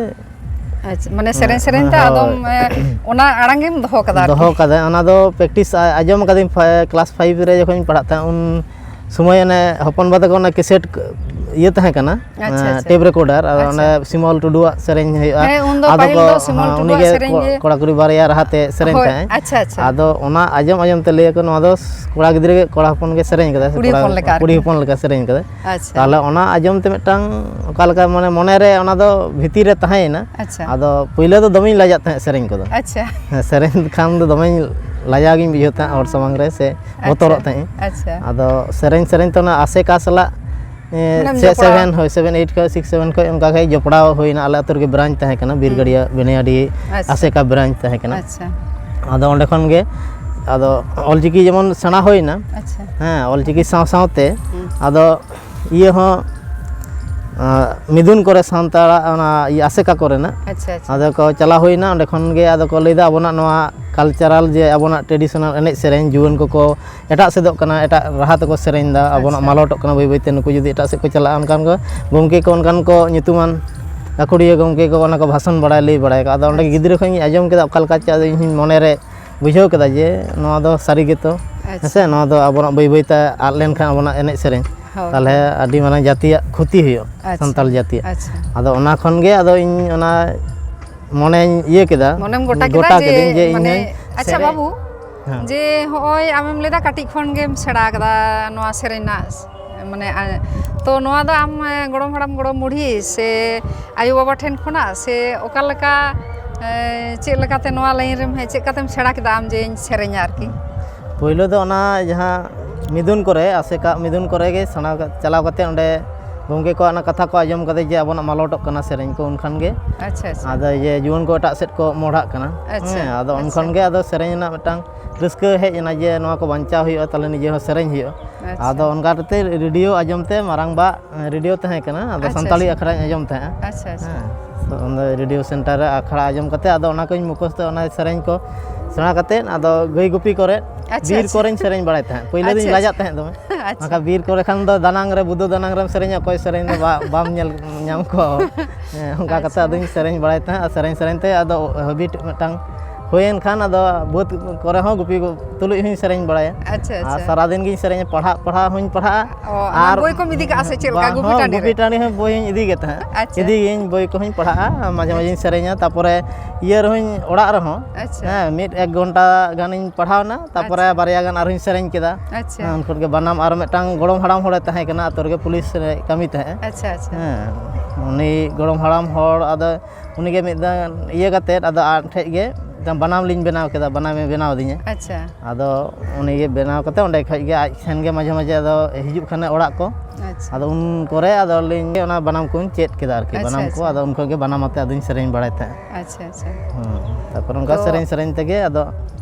ᱟᱪᱪᱷᱟ, ᱢᱟᱱᱮ ᱥᱮᱨᱮᱧ, ᱥᱮᱨᱮᱧ ᱛᱮ ᱦᱳᱭ᱾ ᱟᱫᱚᱢ, ᱮ, ᱚᱱᱟ ᱟᱲᱟᱝ ᱜᱮᱢ ᱫᱚᱦᱚ ᱠᱟᱫᱟ ᱟᱨᱠᱤ? ᱫᱚᱦᱚ ᱠᱟᱫᱟ, ᱚᱱᱟ ᱫᱚ practice ᱟ-, ᱟᱸᱡᱚᱢ ᱠᱟᱫᱟᱹᱧ ᱯᱷᱟ-, class five ᱨᱮ ᱡᱚᱠᱷᱚᱱᱤᱧ ᱯᱟᱲᱦᱟᱜ ᱛᱟᱦᱮᱸᱫ, ᱩᱱ ᱥᱚᱢᱚᱭ ᱚᱱᱮ ᱦᱚᱯᱚᱱ ᱵᱟ ᱛᱟᱠᱚ ᱚᱱᱟ cassette ᱠ-, ᱤᱭᱟᱹ ᱛᱟᱦᱮᱸ ᱠᱟᱱᱟ, ᱟᱪᱪᱷᱟ, ᱮᱸ, ᱟᱪᱪᱷᱟ᱾ Tape recorder, ᱟᱫᱚ ᱟᱪᱪᱷᱟ᱾ ᱚᱸᱰᱮ ᱥᱤᱢᱚᱞ ᱴᱩᱰᱩᱣᱟᱜ ᱥᱮᱨᱮᱧ ᱦᱩᱭᱩᱜᱼᱟ᱾ ᱦᱮᱸ, ᱩᱱᱫᱚ ᱟᱫᱚ ᱯᱟᱹᱦᱤᱞ ᱠᱚ, ᱫᱚ ᱥᱤᱢᱚᱞ ᱦᱮᱸ, ᱩᱱᱤ ᱴᱩᱰᱩᱣᱟᱜ ᱜᱮ ᱥᱮᱨᱮᱧ ᱠᱚ-, ᱜᱮ᱾ ᱠᱚᱲᱟ ᱠᱩᱲᱤ ᱵᱟᱨᱭᱟ ᱨᱟᱦᱟ ᱛᱮ ᱥᱮᱨᱮᱧ ᱦᱳᱭ, ᱛᱟᱦᱮᱸᱫ᱾ ᱟᱪᱪᱷᱟ, ᱟᱪᱪᱷᱟ᱾ ᱟᱫᱚ ᱚᱱᱟ ᱟᱸᱡᱚᱢ ᱟᱸᱡᱚᱢ ᱛᱮ ᱞᱟᱹᱭ ᱟᱠᱚ, "ᱱᱚᱣᱟ ᱫᱚ ᱠᱚᱲᱟ ᱜᱤᱫᱽᱨᱟᱹ ᱜᱮ, ᱠᱚᱲᱟ ᱦᱚᱯᱚᱱ ᱜᱮ ᱥᱮᱨᱮᱧ ᱠᱟᱫᱟᱭ, ᱥᱮ ᱠᱩᱲᱤ ᱠᱚᱲᱟ, ᱦᱚᱯᱚᱱ ᱞᱮᱠᱟ ᱠᱩᱲᱤ ᱟᱨᱠᱤ᱾ ᱦᱚᱯᱚᱱ ᱞᱮᱠᱟ ᱥᱮᱨᱮᱧ ᱠᱟᱫᱟᱭ?" ᱟᱪᱪᱷᱟ᱾ ᱛᱟᱦᱚᱞᱮ ᱚᱱᱟ ᱟᱸᱡᱚᱢ ᱛᱮ ᱢᱤᱫᱴᱟᱝ ᱚᱠᱟ ᱞᱮᱠᱟ, ᱢᱟᱱᱮ, ᱢᱚᱱᱮ ᱨᱮ ᱚᱱᱟ ᱫᱚ ᱵᱷᱤᱛᱤᱨ ᱨᱮ ᱛᱟᱦᱮᱸᱭᱮᱱᱟ᱾ ᱟᱪᱪᱷᱟ᱾ ᱟᱫᱚ ᱯᱳᱭᱞᱳ ᱫᱚ ᱫᱚᱢᱮᱧ ᱞᱟᱡᱟᱜ ᱛᱟᱦᱮᱸᱫ ᱥᱮᱨᱮᱧ ᱠᱚᱫᱚ᱾ ᱟᱪᱪᱷᱟ᱾ ᱦᱮᱸ, ᱥᱮᱨᱮᱧ ᱠᱷᱟᱱ ᱫᱚ ᱫᱚᱢᱮᱧ ᱞᱟᱡᱟᱣ ᱜᱤᱧ ᱵᱩᱡᱷᱟᱹᱣ ᱛᱟᱦᱮᱸᱫ ᱦᱚᱲ ᱥᱟᱢᱟᱝ ᱨᱮ, ᱥᱮ ᱟᱪᱪᱷᱟ᱾ ᱵᱚᱛᱚᱨᱚᱜ ᱛᱟᱦᱮᱸᱫ ᱤᱧ᱾ ᱟᱪᱪᱷᱟ᱾ ᱟᱫᱚ ᱥᱮᱨᱮᱧ ᱥᱮᱨᱮᱧ ᱛᱮ ᱚᱱᱟ ᱟᱥᱮᱠᱟ ᱥᱟᱞᱟᱜ ᱮ, ᱢᱟᱱᱮᱢ ᱥᱮ ᱡᱚᱯᱲᱟᱣ? Seven, ᱦᱳᱭ, seven, eight ᱠᱷᱚᱱ six, seven ᱠᱷᱚᱱ ᱚᱱᱠᱟ ᱜᱮ ᱡᱚᱯᱲᱟᱣ ᱦᱩᱭᱱᱟ᱾ ᱟᱞᱮ ᱟᱹᱛᱩ ᱨᱮᱜᱮ branch ᱛᱟᱦᱮᱸ ᱠᱟᱱᱟ, ᱵᱤᱨ ᱦᱩᱸ᱾ ᱜᱟᱹᱲᱭᱟᱹ ᱵᱮᱱᱤᱭᱟᱰᱤ ᱟᱪᱪᱷᱟ᱾ ᱟᱥᱮᱠᱟ branch ᱛᱟᱦᱮᱸ ᱠᱟᱱᱟ᱾ ᱟᱪᱪᱷᱟ᱾ ᱟᱫᱚ ᱚᱸᱰᱮ ᱠᱷᱚᱱ ᱜᱮ, ᱟᱫᱚ ᱚᱞᱪᱤᱠᱤ ᱡᱮᱢᱚᱱ ᱥᱮᱬᱟ ᱦᱩᱭᱱᱟ, ᱟᱪᱪᱷᱟ᱾ ᱦᱮᱸ, ᱚᱞᱪᱤᱠᱤ ᱥᱟᱶ ᱥᱟᱶᱛᱮ ᱦᱩᱸ᱾ ᱟᱫᱚ ᱤᱭᱟᱹ ᱦᱚᱸ, ᱟᱸ, ᱢᱤᱫᱩᱱ ᱠᱚᱨᱮ ᱥᱟᱱᱛᱟᱲᱟᱜ ᱚᱱᱟ ᱤᱭᱟᱹ ᱟᱥᱮᱠᱟ ᱠᱚᱨᱮᱱᱟᱜ, ᱟᱪᱪᱷᱟ, ᱟᱪᱪᱷᱟ᱾ ᱟᱫᱚ ᱠᱚ ᱪᱟᱞᱟᱣ ᱦᱩᱭᱱᱟ, ᱚᱸᱰᱮ ᱠᱷᱚᱱ ᱜᱮ ᱟᱫᱚ ᱠᱚ ᱞᱟᱹᱭᱫᱟ, ᱟᱵᱚᱱᱟᱜ ᱱᱚᱣᱟ cultural ᱡᱮ ᱟᱵᱚᱱᱟᱜ traditional ᱮᱱᱮᱡ ᱥᱮᱨᱮᱧ, ᱡᱩᱣᱟᱹᱱ ᱠᱚᱠᱚ ᱮᱴᱟᱜ ᱥᱮᱫᱚᱜ ᱠᱟᱱᱟ, ᱮᱴᱟᱜ ᱨᱟᱦᱟ ᱛᱮᱠᱚ ᱥᱮᱨᱮᱧ ᱮᱫᱟ, ᱟᱵᱚᱱᱟᱜ ᱟᱪᱪᱷᱟ᱾ ᱢᱟᱞᱚᱴᱚᱜ ᱠᱟᱱᱟ ᱵᱟᱹᱭ ᱵᱟᱹᱭ ᱛᱮ᱾ ᱱᱩᱠᱩ ᱡᱩᱫᱤ ᱮᱴᱟᱜ ᱥᱮᱫ ᱠᱚ ᱪᱟᱞᱟᱜᱼᱟ, ᱚᱱᱠᱟᱱ ᱠᱚ ᱜᱚᱢᱠᱮ ᱠᱚ, ᱚᱱᱠᱟᱱ ᱠᱚ ᱧᱩᱛᱩᱢᱟᱱ ᱜᱟᱹᱠᱷᱩᱲᱤᱭᱟᱹ ᱜᱚᱢᱠᱮ ᱠᱚ ᱚᱱᱟ ᱠᱚ ᱵᱷᱟᱥᱚᱱ ᱵᱟᱲᱟᱭ, ᱞᱟᱹᱭ ᱵᱟᱲᱟᱭ ᱟᱠᱚ᱾ ᱟᱫᱚ ᱚᱸᱰᱮ ᱟᱪᱪᱷᱟ᱾ ᱜᱤᱫᱽᱨᱟᱹ ᱠᱷᱚᱱ ᱤᱧ ᱟᱸᱡᱚᱢ ᱠᱮᱫᱟ, ᱚᱠᱟ ᱞᱮᱠᱟ ᱪᱮᱫ, ᱟᱫᱚ ᱤᱧ ᱦᱚᱧ ᱢᱚᱱᱮ ᱨᱮ ᱵᱩᱡᱷᱟᱹᱣ ᱠᱮᱫᱟ ᱡᱮ ᱱᱚᱣᱟ ᱫᱚ ᱥᱟᱹᱨᱤ ᱜᱮᱛᱚ, ᱟᱪᱪᱷᱟ᱾ ᱦᱮᱸᱥᱮ, ᱱᱚᱣᱟ ᱫᱚ ᱟᱵᱚᱱᱟᱜ ᱵᱟᱹᱭ ᱵᱟᱹᱭ ᱛᱮ ᱟᱫ ᱞᱮᱱᱠᱷᱟᱱ ᱟᱵᱚᱱᱟᱜ ᱮᱱᱮᱡ ᱥᱮᱨᱮᱧ, ᱦᱳᱭ, ᱛᱟᱦᱚᱞᱮ ᱦᱳᱭ᱾ ᱟᱹᱰᱤ ᱢᱟᱨᱟᱝ ᱡᱟᱹᱛᱤᱭᱟᱜ ᱠᱷᱚᱛᱤ ᱦᱩᱭᱩᱜᱼᱟ, ᱟᱪᱪᱷᱟ᱾ ᱥᱟᱱᱛᱟᱲ ᱡᱟᱹᱛᱤᱭᱟᱜ᱾ ᱟᱪᱪᱷᱟ᱾ ᱟᱫᱚ ᱚᱱᱟ ᱠᱷᱚᱱ ᱜᱮ ᱟᱫᱚ ᱤᱧ ᱚᱱᱟ ᱢᱚᱱᱮᱧ ᱤᱭᱟᱹ ᱠᱮᱫᱟ, ᱢᱚᱱᱮᱢ ᱜᱚᱴᱟ ᱠᱮᱫᱟ ᱜᱚᱴᱟ ᱡᱮ ᱠᱮᱫᱟᱹᱧ ᱡᱮ ᱤᱧ ᱢᱟᱱᱮ ᱦᱚᱧ ᱟᱪᱪᱷᱟ ᱥᱮᱨᱮᱧ᱾ ᱵᱟᱹᱵᱩ, ᱦᱮᱸ᱾ ᱡᱮ ᱦᱚᱸᱜᱼᱚᱭ ᱟᱢᱮᱢ ᱞᱟᱹᱭᱫᱟ ᱠᱟᱹᱴᱤᱡ ᱠᱷᱚᱱ ᱜᱮᱢ ᱥᱮᱬᱟ ᱠᱟᱫᱟ ᱱᱚᱣᱟ ᱥᱮᱨᱮᱧ ᱨᱮᱱᱟᱜ, ᱢᱟᱱᱮ, ᱟ-, ᱛᱚ ᱱᱚᱣᱟ ᱫᱚ ᱟᱢ, ᱮ, ᱜᱚᱲᱚᱢ ᱦᱟᱲᱟᱢ ᱜᱚᱲᱚᱢ ᱵᱩᱲᱦᱤ ᱥᱮ ᱟᱭᱳ ᱵᱟᱵᱟ ᱴᱷᱮᱱ ᱠᱷᱚᱱᱟᱜ ᱥᱮ ᱚᱠᱟ ᱞᱮᱠᱟ, ᱮ, ᱪᱮᱫ ᱞᱮᱠᱟᱛᱮ ᱱᱚᱣᱟ line ᱨᱮᱢ ᱦᱮᱡ, ᱪᱮᱫ ᱞᱮᱠᱟᱛᱮᱢ ᱥᱮᱬᱟ ᱠᱮᱫᱟ ᱟᱢ ᱡᱮ ᱤᱧ ᱥᱮᱨᱮᱧᱟ ᱟᱨᱠᱤ? ᱯᱳᱭᱞᱳ ᱫᱚ ᱚᱱᱟ ᱡᱟᱦᱟᱸ ᱢᱤᱫᱩᱱ ᱠᱚᱨᱮ, ᱟᱥᱮᱠᱟ ᱢᱤᱫᱩᱱ ᱠᱚᱨᱮ ᱜᱮ ᱥᱮᱬᱟ ᱠᱟ-, ᱪᱟᱞᱟᱣ ᱠᱟᱛᱮ ᱚᱸᱰᱮ ᱜᱚᱢᱠᱮ ᱠᱚᱣᱟᱜ ᱚᱱᱟ ᱠᱟᱛᱷᱟ ᱠᱚ ᱟᱸᱡᱚᱢ ᱠᱟᱛᱮ ᱡᱮ ᱟᱵᱚᱱᱟᱜ ᱢᱟᱞᱚᱴᱚᱜ ᱠᱟᱱᱟ ᱥᱮᱨᱮᱧ ᱠᱚ, ᱩᱱ ᱠᱷᱟᱱ ᱜᱮ᱾ ᱟᱪᱪᱷᱟ, ᱟᱪᱪᱷᱟ᱾ ᱟᱫᱚ ᱡᱮ ᱡᱩᱣᱟᱹᱱ ᱠᱚ ᱮᱴᱟᱜ ᱥᱮᱫ ᱠᱚ ᱢᱚᱦᱰᱟᱜ ᱠᱟᱱᱟ᱾ ᱟᱪᱪᱷᱟ, ᱦᱮᱸ, ᱟᱫᱚ ᱩᱱ ᱟᱪᱪᱷᱟ᱾ ᱠᱷᱚᱱ ᱜᱮ ᱟᱫᱚ ᱥᱮᱨᱮᱧ ᱨᱮᱱᱟᱜ ᱢᱤᱫᱴᱟᱝ ᱨᱟᱹᱥᱠᱟᱹ ᱦᱮᱡ ᱮᱱᱟ ᱡᱮ ᱱᱚᱣᱟ ᱠᱚ ᱵᱟᱧᱪᱟᱣ ᱦᱩᱭᱩᱜᱼᱟ, ᱛᱟᱦᱞᱮ ᱱᱤᱡᱮ ᱦᱚᱸ ᱥᱮᱨᱮᱧ ᱦᱩᱭᱩᱜᱼᱟ᱾ ᱟᱪᱪᱷᱟ᱾ ᱟᱫᱚ ᱚᱱᱠᱟ ᱠᱟᱛᱮ ᱨᱮᱰᱤᱭᱳ ᱟᱸᱡᱚᱢ ᱛᱮ, ᱢᱟᱨᱟᱝᱵᱟ ᱨᱮᱰᱤᱭᱳ ᱛᱟᱦᱮᱸ ᱠᱟᱱᱟ, ᱟᱫᱚ ᱟᱪᱪᱷᱟ, ᱥᱟᱱᱛᱟᱲᱤ ᱟᱪᱪᱷᱟ᱾ ᱟᱠᱷᱲᱟᱧ ᱟᱸᱡᱚᱢ ᱛᱟᱦᱮᱸᱜᱼᱟ᱾ ᱟᱪᱪᱷᱟ, ᱟᱪᱪᱷᱟ᱾ ᱦᱮᱸ, ᱛᱚ ᱚᱱᱟ ᱨᱮᱰᱤᱭᱳ ᱥᱮᱱᱴᱟᱨ ᱨᱮ ᱟᱠᱷᱲᱟ ᱟᱸᱡᱚᱢ ᱠᱟᱛᱮ, ᱟᱫᱚ ᱚᱱᱟ ᱠᱚᱧ ᱢᱩᱠᱷᱚᱥᱛᱚ, ᱚᱱᱟ ᱥᱮᱨᱮᱧ ᱠᱚ ᱥᱮᱬᱟ ᱠᱟᱛᱮ, ᱟᱫᱚ ᱜᱟᱹᱭ ᱜᱩᱯᱤ ᱠᱚᱨᱮ, ᱟᱪᱪᱷᱟ, ᱵᱤᱨ ᱟᱪᱪᱷᱟ᱾ ᱠᱚᱨᱮᱧ ᱥᱮᱨᱮᱧ ᱵᱟᱲᱟᱭ ᱛᱟᱦᱮᱸᱫ᱾ ᱯᱳᱭᱞᱳ ᱫᱚᱧ ᱟᱪᱪᱷᱟ, ᱞᱟᱡᱟᱜ ᱟᱪᱪᱷᱟ᱾ ᱛᱟᱦᱮᱸᱫ ᱫᱚᱢᱮ᱾ ᱟᱪᱪᱷᱟ᱾ ᱵᱟᱝᱠᱷᱟᱱ ᱵᱤᱨ ᱠᱚᱨᱮ ᱠᱷᱟᱱ ᱫᱚ ᱫᱟᱱᱟᱝ ᱨᱮ, ᱵᱩᱫᱟᱹ ᱫᱟᱱᱟᱝ ᱨᱮᱢ ᱥᱮᱨᱮᱧᱟ, ᱚᱠᱚᱭ ᱥᱮᱨᱮᱧ ᱫᱚ ᱵᱟ-, ᱵᱟᱢ ᱧᱮᱞ ᱧᱟᱢ ᱠᱚᱣᱟ᱾ ᱦᱮᱸ, ᱚᱱᱠᱟ ᱠᱟᱛᱮ ᱟᱪᱪᱷᱟ᱾ ᱟᱫᱚᱧ ᱥᱮᱨᱮᱧ ᱵᱟᱲᱟᱭ ᱛᱟᱦᱮᱸᱫ, ᱟᱨ ᱥᱮᱨᱮᱧ ᱥᱮᱨᱮᱧ ᱛᱮ ᱟᱫᱚ habit ᱢᱤᱫᱴᱟᱝ ᱦᱩᱭᱮᱱ ᱠᱷᱟᱱ, ᱟᱫᱚ ᱵᱟᱹᱫᱽ ᱠᱚᱨᱮ ᱦᱚᱸ ᱜᱩᱯᱤ ᱛᱩᱞᱩᱡ ᱦᱚᱸᱧ ᱥᱮᱨᱮᱧ ᱵᱟᱲᱟᱭᱟ᱾ ᱟᱪᱪᱷᱟ, ᱟᱨ ᱟᱪᱪᱷᱟ᱾ ᱥᱟᱨᱟᱫᱤᱱ ᱜᱤᱧ ᱥᱮᱨᱮᱧᱟ, ᱯᱟᱲᱦᱟᱜ, ᱯᱟᱲᱦᱟᱜ ᱦᱚᱸᱧ ᱯᱟᱲᱦᱟᱜᱼᱟ᱾ ᱚ, ᱚᱱᱟ ᱟᱨ ᱵᱳᱭ ᱠᱚᱢ ᱤᱫᱤ ᱠᱟᱜᱼᱟ ᱥᱮ ᱪᱮᱫ ᱞᱮᱠᱟ ᱵᱟᱝ ᱜᱩᱯᱤ ᱦᱚᱸ, ᱴᱟᱺᱰᱤ ᱨᱮ? ᱜᱩᱯᱤ ᱴᱟᱺᱰᱤ ᱦᱚᱸ ᱵᱳᱭ ᱦᱚᱸᱧ ᱤᱫᱤ ᱜᱮ ᱛᱟᱦᱮᱸᱫ᱾ ᱟᱪᱪᱷᱟ᱾ ᱤᱫᱤᱭᱟᱹᱧ, ᱵᱳᱭ ᱠᱚᱦᱚᱸᱧ ᱯᱟᱲᱦᱟᱜᱼᱟ, ᱢᱟᱡᱷᱮ ᱢᱟᱡᱷᱮᱧ ᱟᱪᱪᱷᱟ᱾ ᱥᱮᱨᱮᱧᱟ᱾ ᱛᱟᱯᱚᱨᱮ ᱤᱭᱟᱹ ᱨᱮᱦᱚᱸᱧ, ᱚᱲᱟᱜ ᱨᱮᱦᱚᱸ, ᱟᱪᱪᱷᱟ᱾ ᱦᱮᱸ, ᱢᱤᱫ ᱮᱠ ᱜᱷᱚᱱᱴᱟ ᱜᱟᱱᱤᱧ ᱯᱟᱲᱦᱟᱣᱱᱟ, ᱛᱟᱯᱚᱨᱮ ᱟᱪᱪᱷᱟ᱾ ᱵᱟᱨᱭᱟ ᱜᱟᱱ ᱟᱨᱦᱚᱸᱧ ᱥᱮᱨᱮᱧ ᱠᱮᱫᱟ᱾ ᱟᱪᱪᱷᱟ᱾ ᱦᱮᱸ, ᱩᱱ ᱠᱷᱚᱱ ᱜᱮ ᱵᱟᱱᱟᱢ ᱟᱨ ᱢᱤᱫᱴᱟᱝ ᱜᱚᱲᱚᱢ ᱦᱟᱲᱟᱢ ᱦᱚᱲᱮ ᱛᱟᱦᱮᱸ ᱠᱟᱱᱟ, ᱟᱛᱳ ᱨᱮᱜᱮ ᱯᱩᱞᱤᱥ ᱨᱮ ᱠᱟᱹᱢᱤ ᱛᱟᱦᱮᱸᱜᱼᱟ᱾ ᱟᱪᱪᱷᱟ, ᱟᱪᱪᱷᱟ᱾ ᱦᱮᱸ, ᱩᱱᱤ ᱜᱚᱲᱚᱢ ᱦᱟᱲᱟᱢ ᱦᱚᱲ ᱟᱫᱚ ᱩᱱᱤ ᱜᱮ ᱢᱤᱫ ᱫᱷᱟᱣ ᱤᱭᱟᱹ ᱠᱟᱛᱮᱫ, ᱟᱫᱚ ᱟᱡ ᱴᱷᱮᱡ ᱜᱮ ᱢᱤᱫᱴᱟᱝ ᱵᱟᱱᱟᱢ ᱞᱤᱧ ᱵᱮᱱᱟᱣ ᱠᱮᱫᱟ, ᱵᱟᱱᱟᱢᱮ ᱵᱮᱱᱟᱣ ᱟᱹᱫᱤᱧᱟ᱾ ᱟᱪᱪᱷᱟ᱾ ᱟᱫᱚ ᱩᱱᱤ ᱜᱮ ᱵᱮᱱᱟᱣ ᱠᱟᱛᱮᱫ ᱚᱸᱰᱮ ᱠᱷᱚᱡ ᱜᱮ ᱟᱡ ᱴᱷᱮᱱ ᱜᱮ ᱢᱟᱡᱷᱮ ᱢᱟᱡᱷᱮ ᱟᱫᱚ ᱦᱤᱡᱩᱜ ᱠᱷᱟᱱᱮ ᱚᱲᱟᱜ ᱠᱚ, ᱟᱪᱪᱷᱟ᱾ ᱟᱫᱚ ᱩᱱ ᱠᱚᱨᱮ ᱟᱫᱚ ᱟᱹᱞᱤᱧ ᱚᱱᱟ ᱵᱟᱱᱟᱢ ᱠᱚᱧ ᱪᱮᱫ ᱠᱮᱫᱟ ᱟᱨᱠᱤ᱾ ᱟᱪᱪᱷᱟ, ᱵᱟᱱᱟᱢ ᱠᱚ ᱟᱪᱪᱷᱟ᱾ ᱟᱫᱚ ᱩᱱ ᱠᱷᱚᱱ ᱜᱮ ᱵᱟᱱᱟᱢ ᱟᱛᱮ ᱟᱫᱚᱧ ᱥᱮᱨᱮᱧ ᱵᱟᱲᱟᱭ ᱛᱟᱦᱮᱸᱫ᱾ ᱟᱪᱪᱷᱟ, ᱟᱪᱪᱷᱟ᱾ ᱦᱩᱸ᱾ ᱛᱟᱨᱯᱚᱨ ᱚᱱᱠᱟ ᱛᱚ ᱥᱮᱨᱮᱧ ᱥᱮᱨᱮᱧ ᱛᱮᱜᱮ ᱟᱫᱚ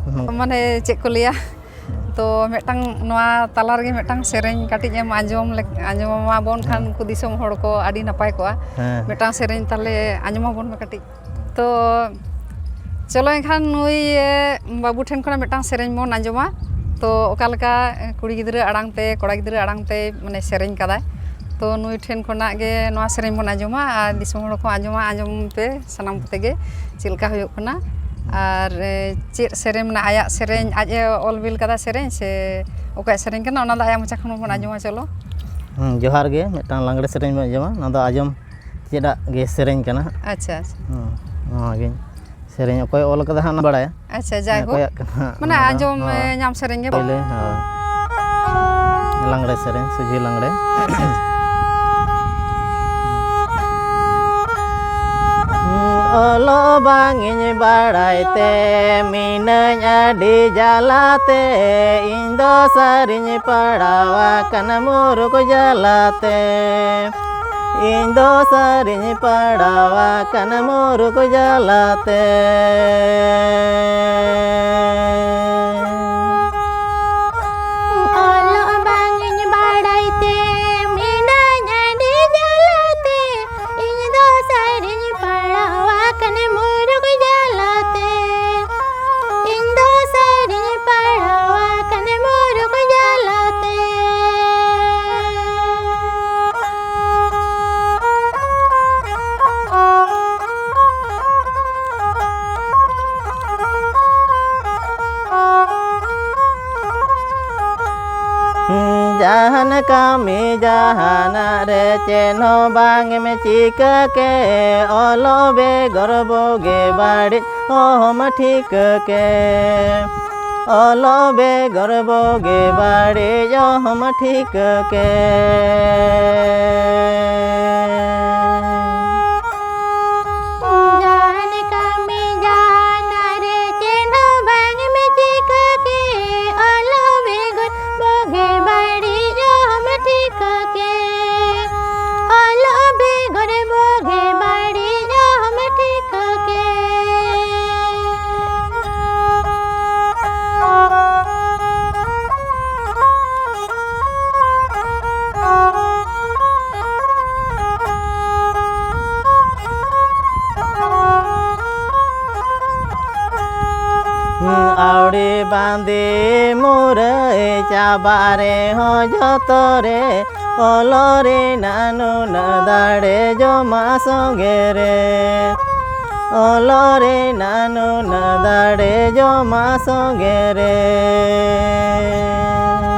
ᱢᱟᱱᱮ ᱪᱮᱫ ᱠᱚ ᱞᱟᱹᱭᱟ? ᱛᱚ ᱢᱤᱫᱴᱟᱝ ᱱᱚᱣᱟ ᱛᱟᱞᱟ ᱨᱮᱜᱮ ᱢᱤᱫᱴᱟᱝ ᱥᱮᱨᱮᱧ ᱠᱟᱹᱴᱤᱡ ᱮᱢ ᱟᱸᱡᱚᱢ ᱞᱮᱠ-, ᱟᱸᱡᱚᱢ ᱟᱵᱚᱱ ᱠᱷᱟᱱ ᱦᱮᱸ᱾ ᱩᱱᱠᱩ ᱫᱤᱥᱚᱢ ᱦᱚᱲ ᱠᱚ ᱟᱹᱰᱤ ᱱᱟᱯᱟᱭ ᱠᱚᱜᱼᱟ᱾ ᱦᱮᱸ᱾ ᱢᱤᱫᱴᱟᱝ ᱥᱮᱨᱮᱧ ᱛᱟᱦᱞᱮ ᱟᱸᱡᱚᱢ ᱟᱵᱚᱱ ᱢᱮ ᱠᱟᱹᱴᱤᱡ᱾ ᱛᱚ ᱪᱚᱞᱚ ᱮᱱᱠᱷᱟᱱ ᱱᱩᱭ, ᱮ, ᱵᱟᱹᱵᱩ ᱴᱷᱮᱱ ᱠᱷᱚᱱᱟᱜ ᱢᱤᱫᱴᱟᱝ ᱥᱮᱨᱮᱧ ᱵᱚᱱ ᱟᱸᱡᱚᱢᱟ᱾ ᱛᱚ ᱚᱠᱟ ᱞᱮᱠᱟ, ᱮ, ᱠᱩᱲᱤ ᱜᱤᱫᱽᱨᱟᱹ ᱟᱲᱟᱝ ᱛᱮ, ᱠᱚᱲᱟ ᱜᱤᱫᱽᱨᱟᱹ ᱟᱲᱟᱝ ᱛᱮ ᱢᱟᱱᱮ ᱥᱮᱨᱮᱧ ᱠᱟᱫᱟᱭ᱾ ᱛᱚ ᱱᱩᱭ ᱴᱷᱮᱱ ᱠᱷᱚᱱᱟᱜ ᱜᱮ ᱱᱚᱣᱟ ᱥᱮᱨᱮᱧ ᱵᱚᱱ ᱟᱸᱡᱚᱢᱟ ᱟᱨ ᱫᱤᱥᱚᱢ ᱦᱚᱲ ᱠᱚ ᱟᱸᱡᱚᱢᱟ, ᱟᱸᱡᱚᱢ ᱯᱮ ᱥᱟᱱᱟᱢ ᱠᱚᱛᱮ ᱜᱮ ᱪᱮᱫ ᱞᱮᱠᱟ ᱦᱩᱭᱩᱜ ᱠᱟᱱᱟ᱾ ᱟᱨ, ᱮ, ᱪᱮᱫ ᱥᱮᱨᱮᱧ ᱢᱮᱱᱟᱜᱼᱟ, ᱟᱭᱟᱜ ᱥᱮᱨᱮᱧ, ᱟᱡ ᱮ ᱚᱞ ᱵᱤᱞ ᱠᱟᱫᱟ ᱥᱮᱨᱮᱧ ᱥᱮ ᱚᱠᱚᱭᱟᱜ ᱥᱮᱨᱮᱧ ᱠᱟᱱᱟ, ᱚᱱᱟ ᱫᱚ ᱟᱭᱟᱜ ᱢᱚᱪᱟ ᱠᱷᱚᱱ ᱵᱚᱱ ᱟᱸᱡᱚᱢᱟ᱾ ᱪᱚᱞᱚ᱾ ᱦᱩᱸ, ᱡᱚᱦᱟᱨ ᱜᱮ᱾ ᱢᱤᱫᱴᱟᱝ ᱞᱟᱜᱽᱲᱮ ᱥᱮᱨᱮᱧ ᱵᱚᱱ ᱟᱸᱡᱚᱢᱟ, ᱚᱱᱟ ᱫᱚ ᱟᱸᱡᱚᱢ ᱪᱮᱫᱟᱜ ᱜᱮ ᱥᱮᱨᱮᱧ ᱠᱟᱱᱟ ᱦᱟᱸᱜ᱾ ᱟᱪᱪᱷᱟ, ᱟᱪᱪᱷᱟ᱾ ᱦᱩᱸ, ᱱᱚᱣᱟ ᱜᱮ ᱥᱮᱨᱮᱧ ᱚᱠᱚᱭ ᱚᱞ ᱠᱟᱫᱟ ᱦᱟᱸᱜ ᱚᱱᱟ ᱵᱟᱲᱟᱭᱟ᱾ ᱟᱪᱪᱷᱟ, ᱦᱮᱸ, ᱡᱟᱭᱦᱳᱠ᱾ ᱚᱠᱚᱭᱟᱜ ᱠᱟᱱᱟ ᱦᱟᱸᱜ ᱢᱟᱱᱮ ᱚᱱᱟ ᱫᱚ? ᱟᱸᱡᱚᱢ, ᱦᱳᱭ᱾ ᱮ, ᱧᱟᱢ ᱥᱮᱨᱮᱧ ᱜᱮ᱾ ᱯᱳᱭᱞᱳ, ᱦᱳᱭ᱾ ᱞᱟᱜᱽᱲᱮ ᱥᱮᱨᱮᱧ, ᱥᱩᱡᱷᱤ ᱞᱟᱜᱽᱲᱮ᱾ ᱟᱪᱪᱷᱟ, ᱟᱪᱪᱷᱟ᱾ ᱚᱞᱚᱜ ᱵᱟᱝ ᱤᱧ ᱵᱟᱲᱟᱭ ᱛᱮ ᱢᱤᱱᱟᱹᱧ ᱟᱹᱰᱤ ᱡᱟᱞᱟᱛᱮ, ᱤᱧ ᱫᱚ ᱥᱟᱹᱨᱤᱧ ᱯᱟᱲᱟᱣ ᱟᱠᱟᱱ ᱢᱩᱨᱩᱠ ᱡᱟᱞᱟᱛᱮ᱾ ᱤᱧ ᱫᱚ ᱥᱟᱹᱨᱤᱧ ᱯᱟᱲᱟᱣ ᱟᱠᱟᱱ ᱢᱩᱨᱩᱠ ᱡᱟᱞᱟᱛᱮ᱾ ᱚᱞᱚᱜ ᱵᱟᱝ ᱤᱧ ᱵᱟᱲᱟᱭ ᱛᱮ ᱢᱤᱱᱟᱹᱧ ᱟᱹᱰᱤ ᱡᱟᱞᱟᱛᱮ, ᱤᱧ ᱫᱚ ᱥᱟᱹᱨᱤᱧ ᱯᱟᱲᱟᱣ ᱟᱠᱟᱱ ᱢᱩᱨᱩᱠ ᱡᱟᱞᱟᱛᱮ᱾ ᱤᱧ ᱫᱚ ᱥᱟᱹᱨᱤᱧ ᱯᱟᱲᱟᱣ ᱟᱠᱟᱱ ᱢᱩᱨᱩᱠ ᱡᱟᱞᱟᱛᱮ᱾ ᱡᱟᱦᱟᱱ ᱠᱟᱹᱢᱤ ᱡᱟᱦᱟᱱᱟᱜ ᱨᱮ ᱪᱮᱫ ᱦᱚᱸ ᱵᱟᱝ ᱮᱢ ᱪᱤᱠᱟᱹ ᱠᱮ, ᱚᱞᱚᱜ ᱵᱮᱜᱚᱨ ᱵᱩᱜᱤ ᱵᱟᱹᱲᱤᱡ ᱚᱦᱚᱢ ᱴᱷᱤᱠᱟᱹ ᱠᱮ᱾ ᱚᱞᱚᱜ ᱵᱮᱜᱚᱨ ᱵᱩᱜᱤ ᱵᱟᱹᱲᱤᱡ ᱚᱦᱚᱢ ᱴᱷᱤᱠᱟᱹ ᱠᱮ᱾ ᱡᱟᱦᱟᱱ ᱠᱟᱹᱢᱤ ᱡᱟᱦᱟᱱᱟᱜ ᱨᱮ ᱪᱮᱫ ᱦᱚᱸ ᱵᱟᱝ ᱮᱢ ᱪᱤᱠᱟᱹ ᱠᱮ, ᱚᱞᱚᱜ ᱵᱮᱜᱚᱨ ᱵᱩᱜᱤ ᱵᱟᱹᱲᱤᱡ ᱚᱦᱚᱢ ᱴᱷᱤᱠᱟᱹ ᱠᱮ᱾ ᱟᱹᱣᱲᱤ ᱵᱟᱸᱫᱮ ᱢᱩᱨᱟᱹᱭ ᱪᱟᱵᱟ ᱨᱮᱦᱚᱸ ᱡᱚᱛᱚ ᱨᱮ ᱚᱞᱚᱜ ᱨᱮᱱᱟᱜ ᱱᱩᱱᱟᱹᱜ ᱫᱟᱲᱮ ᱡᱚᱢᱟ ᱥᱚᱸᱜᱮ ᱨᱮ᱾ ᱚᱞᱚᱜ ᱨᱮᱱᱟᱜ ᱱᱩᱱᱟᱹᱜ ᱫᱟᱲᱮ ᱡᱚᱢᱟ ᱥᱚᱸᱜᱮ ᱨᱮ᱾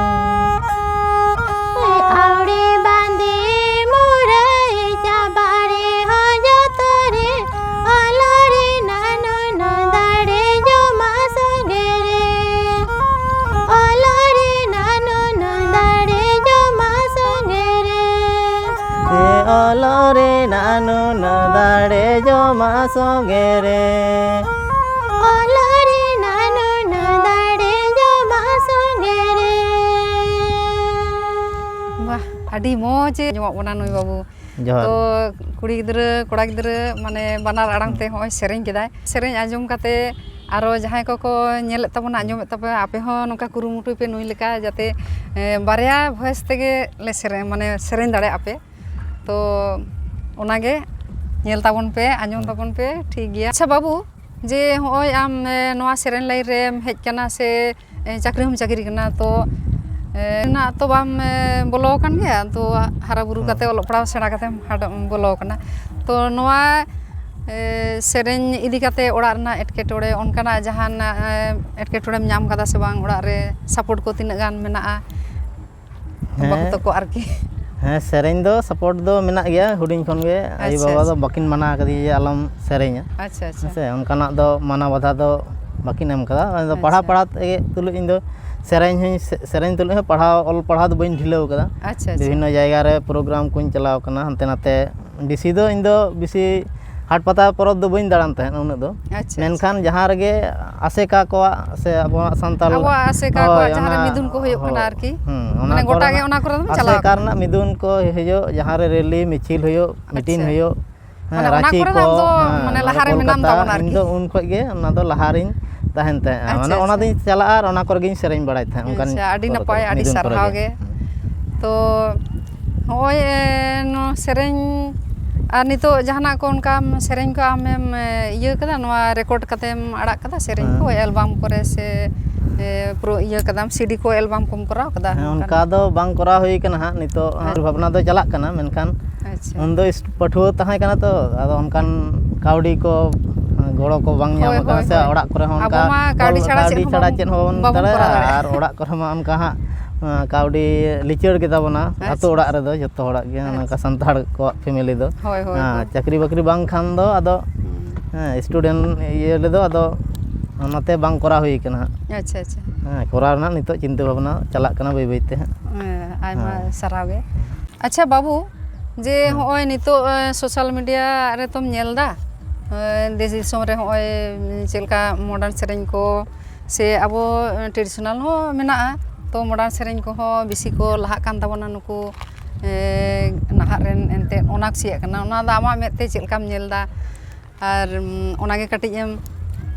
ᱟᱹᱣᱲᱤ ᱵᱟᱸᱫᱮ ᱢᱩᱨᱟᱹᱭ ᱪᱟᱵᱟ ᱨᱮᱦᱚᱸ ᱡᱚᱛᱚ ᱨᱮ ᱚᱞᱚᱜ ᱨᱮᱱᱟᱜ ᱱᱩᱱᱟᱹᱜ ᱫᱟᱲᱮ ᱡᱚᱢᱟ ᱥᱚᱸᱜᱮ ᱨᱮ᱾ ᱚᱞᱚᱜ ᱨᱮᱱᱟᱜ ᱱᱩᱱᱟᱹᱜ ᱫᱟᱲᱮ ᱡᱚᱢᱟ ᱥᱚᱸᱜᱮ ᱨᱮ᱾ ᱚᱞᱚᱜ ᱨᱮᱱᱟᱜ ᱱᱩᱱᱟᱹᱜ ᱫᱟᱲᱮ ᱡᱚᱢᱟ ᱥᱚᱸᱜᱮ ᱨᱮ᱾ ᱚᱞᱚᱜ ᱨᱮᱱᱟᱜ ᱱᱩᱱᱟᱹᱜ ᱫᱟᱲᱮ ᱡᱚᱢᱟ ᱥᱚᱸᱜᱮ ᱨᱮ᱾ ᱵᱟᱦ, ᱟᱹᱰᱤ ᱢᱚᱡᱽ ᱮ ᱟᱸᱡᱚᱢᱚᱜ ᱠᱟᱱᱟ ᱱᱩᱭ ᱵᱟᱹᱵᱩ᱾ ᱡᱚᱦᱟᱨ᱾ ᱛᱚ, ᱠᱩᱲᱤ ᱜᱤᱫᱽᱨᱟᱹ, ᱠᱚᱲᱟ ᱜᱤᱫᱽᱨᱟᱹ, ᱢᱟᱱᱮ, ᱵᱟᱱᱟᱨ ᱟᱲᱟᱝ ᱛᱮ ᱦᱚᱸᱜᱼᱚᱭ ᱥᱮᱨᱮᱧ ᱠᱮᱫᱟᱭ᱾ ᱥᱮᱨᱮᱧ ᱟᱸᱡᱚᱢ ᱠᱟᱛᱮ ᱟᱨᱚ ᱡᱟᱦᱟᱸᱭ ᱠᱚᱠᱚ ᱧᱮᱞᱮᱫ ᱛᱟᱵᱚᱱᱟ, ᱟᱸᱡᱚᱢᱮᱫ ᱛᱟᱵᱚᱱᱟ, ᱟᱯᱮ ᱦᱚᱸ ᱱᱚᱝᱠᱟ ᱠᱩᱨᱩᱢᱩᱴᱩᱭ ᱯᱮ ᱱᱩᱭ ᱞᱮᱠᱟ, ᱡᱟᱛᱮ, ᱮ, ᱵᱟᱨᱭᱟ voice ᱛᱮᱜᱮ ᱞᱮ ᱥᱮᱨᱮᱧ, ᱢᱟᱱᱮ, ᱥᱮᱨᱮᱧ ᱫᱟᱲᱮᱭᱟᱜᱼᱟ ᱯᱮ᱾ ᱛᱚ, ᱚᱱᱟᱜᱮ ᱧᱮᱞ ᱛᱟᱵᱚᱱ ᱯᱮ, ᱟᱸᱡᱚᱢ ᱛᱟᱵᱚᱱ ᱯᱮ, ᱴᱷᱤᱠ ᱜᱮᱭᱟ᱾ ᱟᱪᱪᱷᱟ ᱵᱟᱹᱵᱩ, ᱡᱮ ᱦᱚᱸᱜᱼᱚᱭ ᱟᱢ, ᱮ, ᱱᱚᱣᱟ ᱥᱮᱨᱮᱧ line ᱨᱮᱢ ᱦᱮᱡ ᱠᱟᱱᱟ ᱥᱮ, ᱮ, ᱪᱟᱹᱠᱨᱤ ᱦᱚᱸᱢ ᱪᱟᱹᱠᱨᱤ ᱠᱟᱱᱟ, ᱛᱚ, ᱮ, ᱨᱮᱱᱟᱜ ᱛᱚ ᱵᱟᱢ, ᱮ, ᱵᱚᱞᱚ ᱟᱠᱟᱱ ᱜᱮᱭᱟ, ᱛᱚ, ᱦᱟᱨᱟ ᱵᱩᱨᱩ ᱦᱮᱸ᱾ ᱠᱟᱛᱮ, ᱚᱞᱚᱜ ᱯᱟᱲᱦᱟᱣ ᱥᱮᱬᱟ ᱠᱟᱛᱮᱢ ᱦᱟᱰ-, ᱵᱚᱞᱚ ᱟᱠᱟᱱᱟ᱾ ᱛᱚ, ᱱᱚᱣᱟ, ᱮ, ᱥᱮᱨᱮᱧ ᱤᱫᱤ ᱠᱟᱛᱮ ᱚᱲᱟᱜ ᱨᱮᱱᱟᱜ ᱮᱴᱠᱮᱴᱚᱬᱮ, ᱚᱱᱠᱟᱱᱟᱜ ᱡᱟᱦᱟᱱᱟᱜ, ᱮ, ᱮᱴᱠᱮᱴᱚᱬᱮᱢ ᱧᱟᱢ ᱠᱟᱫᱟ ᱥᱮ ᱵᱟᱝ? ᱚᱲᱟᱜ ᱨᱮ support ᱠᱚ ᱛᱤᱱᱟᱹᱜ ᱜᱟᱱ ᱢᱮᱱᱟᱜᱼᱟ? ᱦᱮᱸ᱾ ᱵᱟᱹᱦᱩ ᱛᱟᱠᱚ ᱟᱨᱠᱤ᱾ ᱦᱮᱸ, ᱥᱮᱨᱮᱧ ᱫᱚ support ᱫᱚ ᱢᱮᱱᱟᱜ ᱜᱮᱭᱟ᱾ ᱦᱩᱰᱤᱧ ᱠᱷᱚᱱ ᱜᱮ ᱟᱭᱳ ᱟᱪᱪᱷᱟ, ᱵᱟᱵᱟ ᱫᱚ ᱟᱪᱪᱷᱟ᱾ ᱵᱟᱹᱠᱤᱱ ᱢᱟᱱᱟ ᱟᱠᱟᱫᱤᱧᱟ ᱡᱮ ᱟᱞᱚᱢ ᱥᱮᱨᱮᱧᱟ᱾ ᱟᱪᱪᱷᱟ, ᱟᱪᱪᱷᱟ᱾ ᱦᱮᱸ ᱥᱮ, ᱚᱱᱠᱟᱱᱟᱜ ᱫᱚ ᱢᱟᱱᱟ ᱵᱟᱫᱷᱟ ᱫᱚ ᱵᱟᱹᱠᱤᱱ ᱮᱢ ᱠᱟᱫᱟ᱾ ᱟᱫᱚ ᱯᱟᱲᱦᱟᱣ, ᱟᱪᱪᱷᱟ᱾ ᱯᱟᱲᱦᱟᱣ ᱛᱮᱜᱮ ᱛᱩᱞᱩᱡ ᱤᱧ ᱫᱚ ᱥᱮᱨᱮᱧ ᱦᱚᱸᱧ ᱥᱮ-, ᱥᱮᱨᱮᱧ ᱛᱩᱞᱩᱡ ᱦᱚᱸ ᱯᱟᱲᱦᱟᱣ, ᱚᱞ ᱯᱟᱲᱦᱟᱣ ᱫᱚ ᱵᱟᱹᱧ ᱰᱷᱤᱞᱟᱹᱣ ᱠᱟᱫᱟ᱾ ᱟᱪᱪᱷᱟ, ᱟᱪᱪᱷᱟ᱾ ᱵᱤᱵᱷᱤᱱᱱᱚ ᱡᱟᱭᱜᱟ ᱨᱮ program ᱠᱚᱧ ᱪᱟᱞᱟᱣ ᱠᱟᱱᱟ, ᱦᱟᱱᱛᱮ ᱱᱟᱛᱮ᱾ ᱵᱮᱥᱤ ᱫᱚ ᱤᱧ ᱫᱚ ᱵᱮᱥᱤ ᱦᱟᱴ ᱯᱟᱛᱟ ᱯᱚᱨᱚᱵᱽ ᱫᱚ ᱵᱟᱹᱧ ᱫᱟᱬᱟᱱ ᱛᱟᱦᱮᱸᱫ ᱩᱱᱟᱹᱜ ᱫᱚ᱾ ᱟᱪᱪᱷᱟ, ᱟᱪᱪᱷᱟ᱾ ᱢᱮᱱᱠᱷᱟᱱ ᱡᱟᱦᱟᱸ ᱨᱮᱜᱮ ᱟᱥᱮᱠᱟ ᱠᱚᱣᱟᱜ ᱥᱮ ᱟᱵᱚᱣᱟᱜ ᱥᱟᱱᱛᱟᱞ, ᱟᱵᱚᱣᱟᱜ ᱟᱥᱮᱠᱟ ᱦᱳᱭ, ᱠᱚᱣᱟᱜ ᱡᱟᱦᱟᱸ ᱨᱮ ᱚᱱᱟ, ᱢᱤᱫᱩᱱ ᱠᱚ ᱦᱩᱭᱩᱜ ᱠᱟᱱᱟ ᱦᱳᱭ, ᱟᱨᱠᱤ᱾ ᱦᱩᱸ, ᱚᱱᱟ ᱢᱟᱱᱮ ᱜᱚᱴᱟ ᱜᱮ ᱠᱚᱨᱮᱱᱟᱜ ᱚᱱᱟ ᱠᱚᱨᱮ ᱫᱚᱢ ᱪᱟᱞᱟᱣ ᱟᱥᱮᱠᱟ ᱠᱟᱱᱟ? ᱨᱮᱱᱟᱜ ᱢᱤᱫᱩᱱ ᱠᱚ ᱦᱤᱡᱩᱜ, ᱡᱟᱦᱟᱸ ᱨᱮ rally ᱢᱤᱪᱷᱤᱞ ᱦᱩᱭᱩᱜ, meeting ᱟᱪᱪᱷᱟ᱾ ᱦᱩᱭᱩᱜ, ᱦᱮᱸ, ᱢᱟᱱᱮ ᱚᱱᱟ ᱨᱟᱺᱪᱤ ᱠᱚᱨᱮ ᱫᱚ ᱠᱚ, ᱟᱢ ᱫᱚ, ᱦᱮᱸ, ᱢᱟᱱᱮ ᱱᱚᱰᱮ ᱞᱟᱦᱟ ᱨᱮ ᱢᱮᱱᱟᱢ ᱠᱳᱞᱠᱟᱛᱟ, ᱛᱟᱵᱚᱱᱟ ᱤᱧ ᱟᱨᱠᱤ᱾ ᱫᱚ ᱩᱱ ᱠᱷᱚᱡ ᱜᱮ ᱚᱱᱟ ᱫᱚ ᱞᱟᱦᱟ ᱨᱤᱧ ᱛᱟᱦᱮᱱ ᱛᱟᱦᱮᱸᱫ᱾ ᱟᱪᱪᱷᱟ, ᱢᱟᱱᱮ ᱚᱱᱟ ᱟᱪᱪᱷᱟ᱾ ᱫᱚᱧ ᱪᱟᱞᱟᱜᱼᱟ ᱟᱨ ᱚᱱᱟ ᱠᱚᱨᱮ ᱜᱤᱧ ᱥᱮᱨᱮᱧ ᱵᱟᱲᱟᱭ ᱛᱟᱦᱮᱸᱫ, ᱚᱱᱠᱟᱱ ᱟᱪᱪᱷᱟ, ᱟᱹᱰᱤ ᱠᱚᱨᱮ ᱱᱟᱯᱟᱭ, ᱠᱚᱨᱮ, ᱟᱹᱰᱤ ᱢᱤᱫᱩᱱ ᱠᱚᱨᱮ ᱥᱟᱨᱦᱟᱣ ᱜᱮ᱾ ᱜᱮ᱾ ᱛᱚ, ᱦᱚᱸᱜᱼᱚᱭ, ᱮ, ᱱᱚᱣᱟ ᱥᱮᱨᱮᱧ ᱟᱨ ᱱᱤᱛᱚᱜ ᱡᱟᱦᱟᱱᱟᱜ ᱠᱚ ᱚᱱᱠᱟᱢ ᱥᱮᱨᱮᱧ ᱠᱚ ᱟᱢᱮᱢ, ᱮ, ᱤᱭᱟᱹ ᱠᱟᱫᱟ, ᱱᱚᱣᱟ ᱨᱮᱠᱚᱨᱰ ᱠᱟᱛᱮᱢ ᱟᱲᱟᱜ ᱠᱟᱫᱟ ᱥᱮᱨᱮᱧ ᱠᱚ, ᱦᱮᱸ᱾ ᱮᱞᱵᱟᱢ ᱠᱚᱨᱮ ᱥᱮ, ᱮ, ᱯᱩᱨᱟᱹ ᱤᱭᱟᱹ ᱠᱟᱫᱟᱢ, ᱥᱤᱰᱤ ᱠᱚ, ᱮᱞᱵᱟᱢ ᱠᱚᱢ ᱠᱚᱨᱟᱣ ᱠᱟᱫᱟ? ᱦᱮᱸ, ᱚᱱᱠᱟᱱ ᱚᱱᱠᱟ ᱫᱚ ᱵᱟᱝ ᱠᱚᱨᱟᱣ ᱦᱩᱭ ᱠᱟᱱᱟ ᱦᱟᱸᱜ᱾ ᱱᱤᱛᱚᱜ ᱟᱪᱪᱷᱟ᱾ ᱩᱭᱦᱟᱹᱨ ᱵᱷᱟᱵᱽᱱᱟ ᱫᱚ ᱪᱟᱞᱟᱜ ᱠᱟᱱᱟ, ᱢᱮᱱᱠᱷᱟᱱ ᱟᱪᱪᱷᱟ᱾ ᱩᱱᱫᱚ ᱤᱥ-, ᱯᱟᱹᱴᱷᱩᱣᱟᱹ ᱛᱟᱦᱮᱸ ᱠᱟᱱᱟ ᱛᱚ, ᱟᱫᱚ ᱚᱱᱠᱟᱱ ᱠᱟᱹᱣᱰᱤ ᱠᱚ, ᱜᱚᱲᱚ ᱠᱚ ᱵᱟᱝ ᱦᱳᱭ, ᱧᱟᱢ ᱟᱠᱟᱱᱟ ᱦᱳᱭ, ᱥᱮ, ᱦᱳᱭ᱾ ᱚᱲᱟᱜ ᱠᱚᱨᱮ ᱦᱚᱸ ᱟᱵᱚ ᱚᱱᱠᱟ ᱢᱟ ᱠᱟᱹᱣᱰᱤ ᱚᱞ-, ᱪᱷᱟᱲᱟ ᱪᱮᱫ ᱠᱟᱹᱣᱰᱤ ᱦᱚᱸ ᱪᱷᱟᱲᱟ ᱵᱟᱵᱚᱱ, ᱪᱮᱫ ᱦᱚᱸ ᱵᱟᱵᱚᱱ ᱵᱟᱵᱚᱱ ᱠᱚᱨᱟᱣ ᱠᱚᱨᱟᱣ ᱫᱟᱲᱮᱭᱟᱜᱼᱟ᱾ ᱫᱟᱲᱮᱭᱟᱜᱼᱟ᱾ ᱟᱨ ᱚᱲᱟᱜ ᱠᱚᱨᱮ ᱢᱟ ᱚᱱᱠᱟ ᱦᱟᱸᱜ, ᱟᱸ, ᱠᱟᱹᱣᱰᱤ ᱞᱤᱪᱟᱹᱲ ᱜᱮᱛᱟ ᱵᱚᱱᱟ, ᱟᱪᱪᱷᱟ᱾ ᱟᱹᱛᱩ ᱚᱲᱟᱜ ᱨᱮᱫᱚ, ᱡᱚᱛᱚ ᱦᱚᱲᱟᱜ ᱜᱮ, ᱚᱱᱟ ᱟᱪᱪᱷᱟ᱾ ᱚᱱᱠᱟ ᱥᱟᱱᱛᱟᱲ ᱠᱚᱣᱟᱜ ᱯᱷᱮᱢᱮᱞᱤ ᱫᱚ᱾ ᱦᱳᱭ, ᱦᱮᱸ, ᱦᱳᱭ᱾ ᱪᱟᱹᱠᱨᱤ ᱵᱟᱹᱠᱨᱤ ᱵᱟᱝ ᱠᱷᱟᱱ ᱫᱚ ᱟᱫᱚ, ᱦᱩᱸ᱾ ᱦᱮᱸ, ᱥᱴᱩᱰᱮᱱᱴ ᱤᱭᱟᱹ ᱨᱮᱫᱚ ᱟᱫᱚ ᱚᱱᱟᱛᱮ ᱵᱟᱝ ᱠᱚᱨᱟᱣ ᱦᱩᱭ ᱠᱟᱱᱟ ᱦᱟᱸᱜ᱾ ᱟᱪᱪᱷᱟ, ᱟᱪᱪᱷᱟ᱾ ᱦᱮᱸ, ᱠᱚᱨᱟᱣ ᱨᱮᱱᱟᱜ ᱱᱤᱛᱚᱜ ᱪᱤᱱᱛᱟᱹ ᱵᱷᱟᱵᱽᱱᱟ ᱪᱟᱞᱟᱜ ᱠᱟᱱᱟ ᱵᱟᱹᱭ ᱵᱟᱹᱭ ᱛᱮ ᱦᱟᱸᱜ᱾ ᱦᱮᱸ, ᱟᱭᱢᱟ ᱦᱮᱸ᱾ ᱥᱟᱨᱦᱟᱣ ᱜᱮ᱾ ᱟᱪᱪᱷᱟ ᱵᱟᱹᱵᱩ, ᱡᱮ ᱦᱮᱸ᱾ ᱦᱚᱸᱜᱼᱚᱭ ᱱᱤᱛᱚᱜ, ᱮ, ᱥᱳᱥᱟᱞ ᱢᱤᱰᱤᱭᱟ ᱨᱮᱛᱚᱢ ᱧᱮᱞ ᱫᱟ, ᱮ, ᱫᱮᱥ ᱫᱤᱥᱚᱢ ᱨᱮ ᱦᱚᱸᱜᱼᱚᱭ ᱪᱮᱫ ᱞᱮᱠᱟ ᱢᱚᱰᱟᱨᱱ ᱥᱮᱨᱮᱧ ᱠᱚ ᱥᱮ ᱟᱵᱚ, ᱮ, ᱴᱨᱮᱰᱤᱥᱚᱱᱟᱞ ᱦᱚᱸ ᱢᱮᱱᱟᱜᱼᱟ, ᱛᱚ ᱢᱚᱰᱟᱨᱱ ᱥᱮᱨᱮᱧ ᱠᱚᱦᱚᱸ ᱵᱮᱥᱤ ᱠᱚ ᱞᱟᱦᱟᱜ ᱠᱟᱱ ᱛᱟᱵᱚᱱᱟ ᱱᱩᱠᱩ, ᱮ, ᱱᱟᱦᱟᱜ ᱨᱮᱱ ᱮᱱᱛᱮᱫ ᱚᱱᱟ ᱠᱩᱥᱤᱭᱟᱜ ᱠᱟᱱᱟ, ᱚᱱᱟ ᱫᱚ ᱟᱢᱟᱜ ᱢᱮᱫ ᱛᱮ ᱪᱮᱫ ᱞᱮᱠᱟᱢ ᱧᱮᱞ ᱫᱟ? ᱟᱨ, ᱩᱢ, ᱚᱱᱟᱜᱮ ᱠᱟᱹᱴᱤᱡ ᱮᱢ,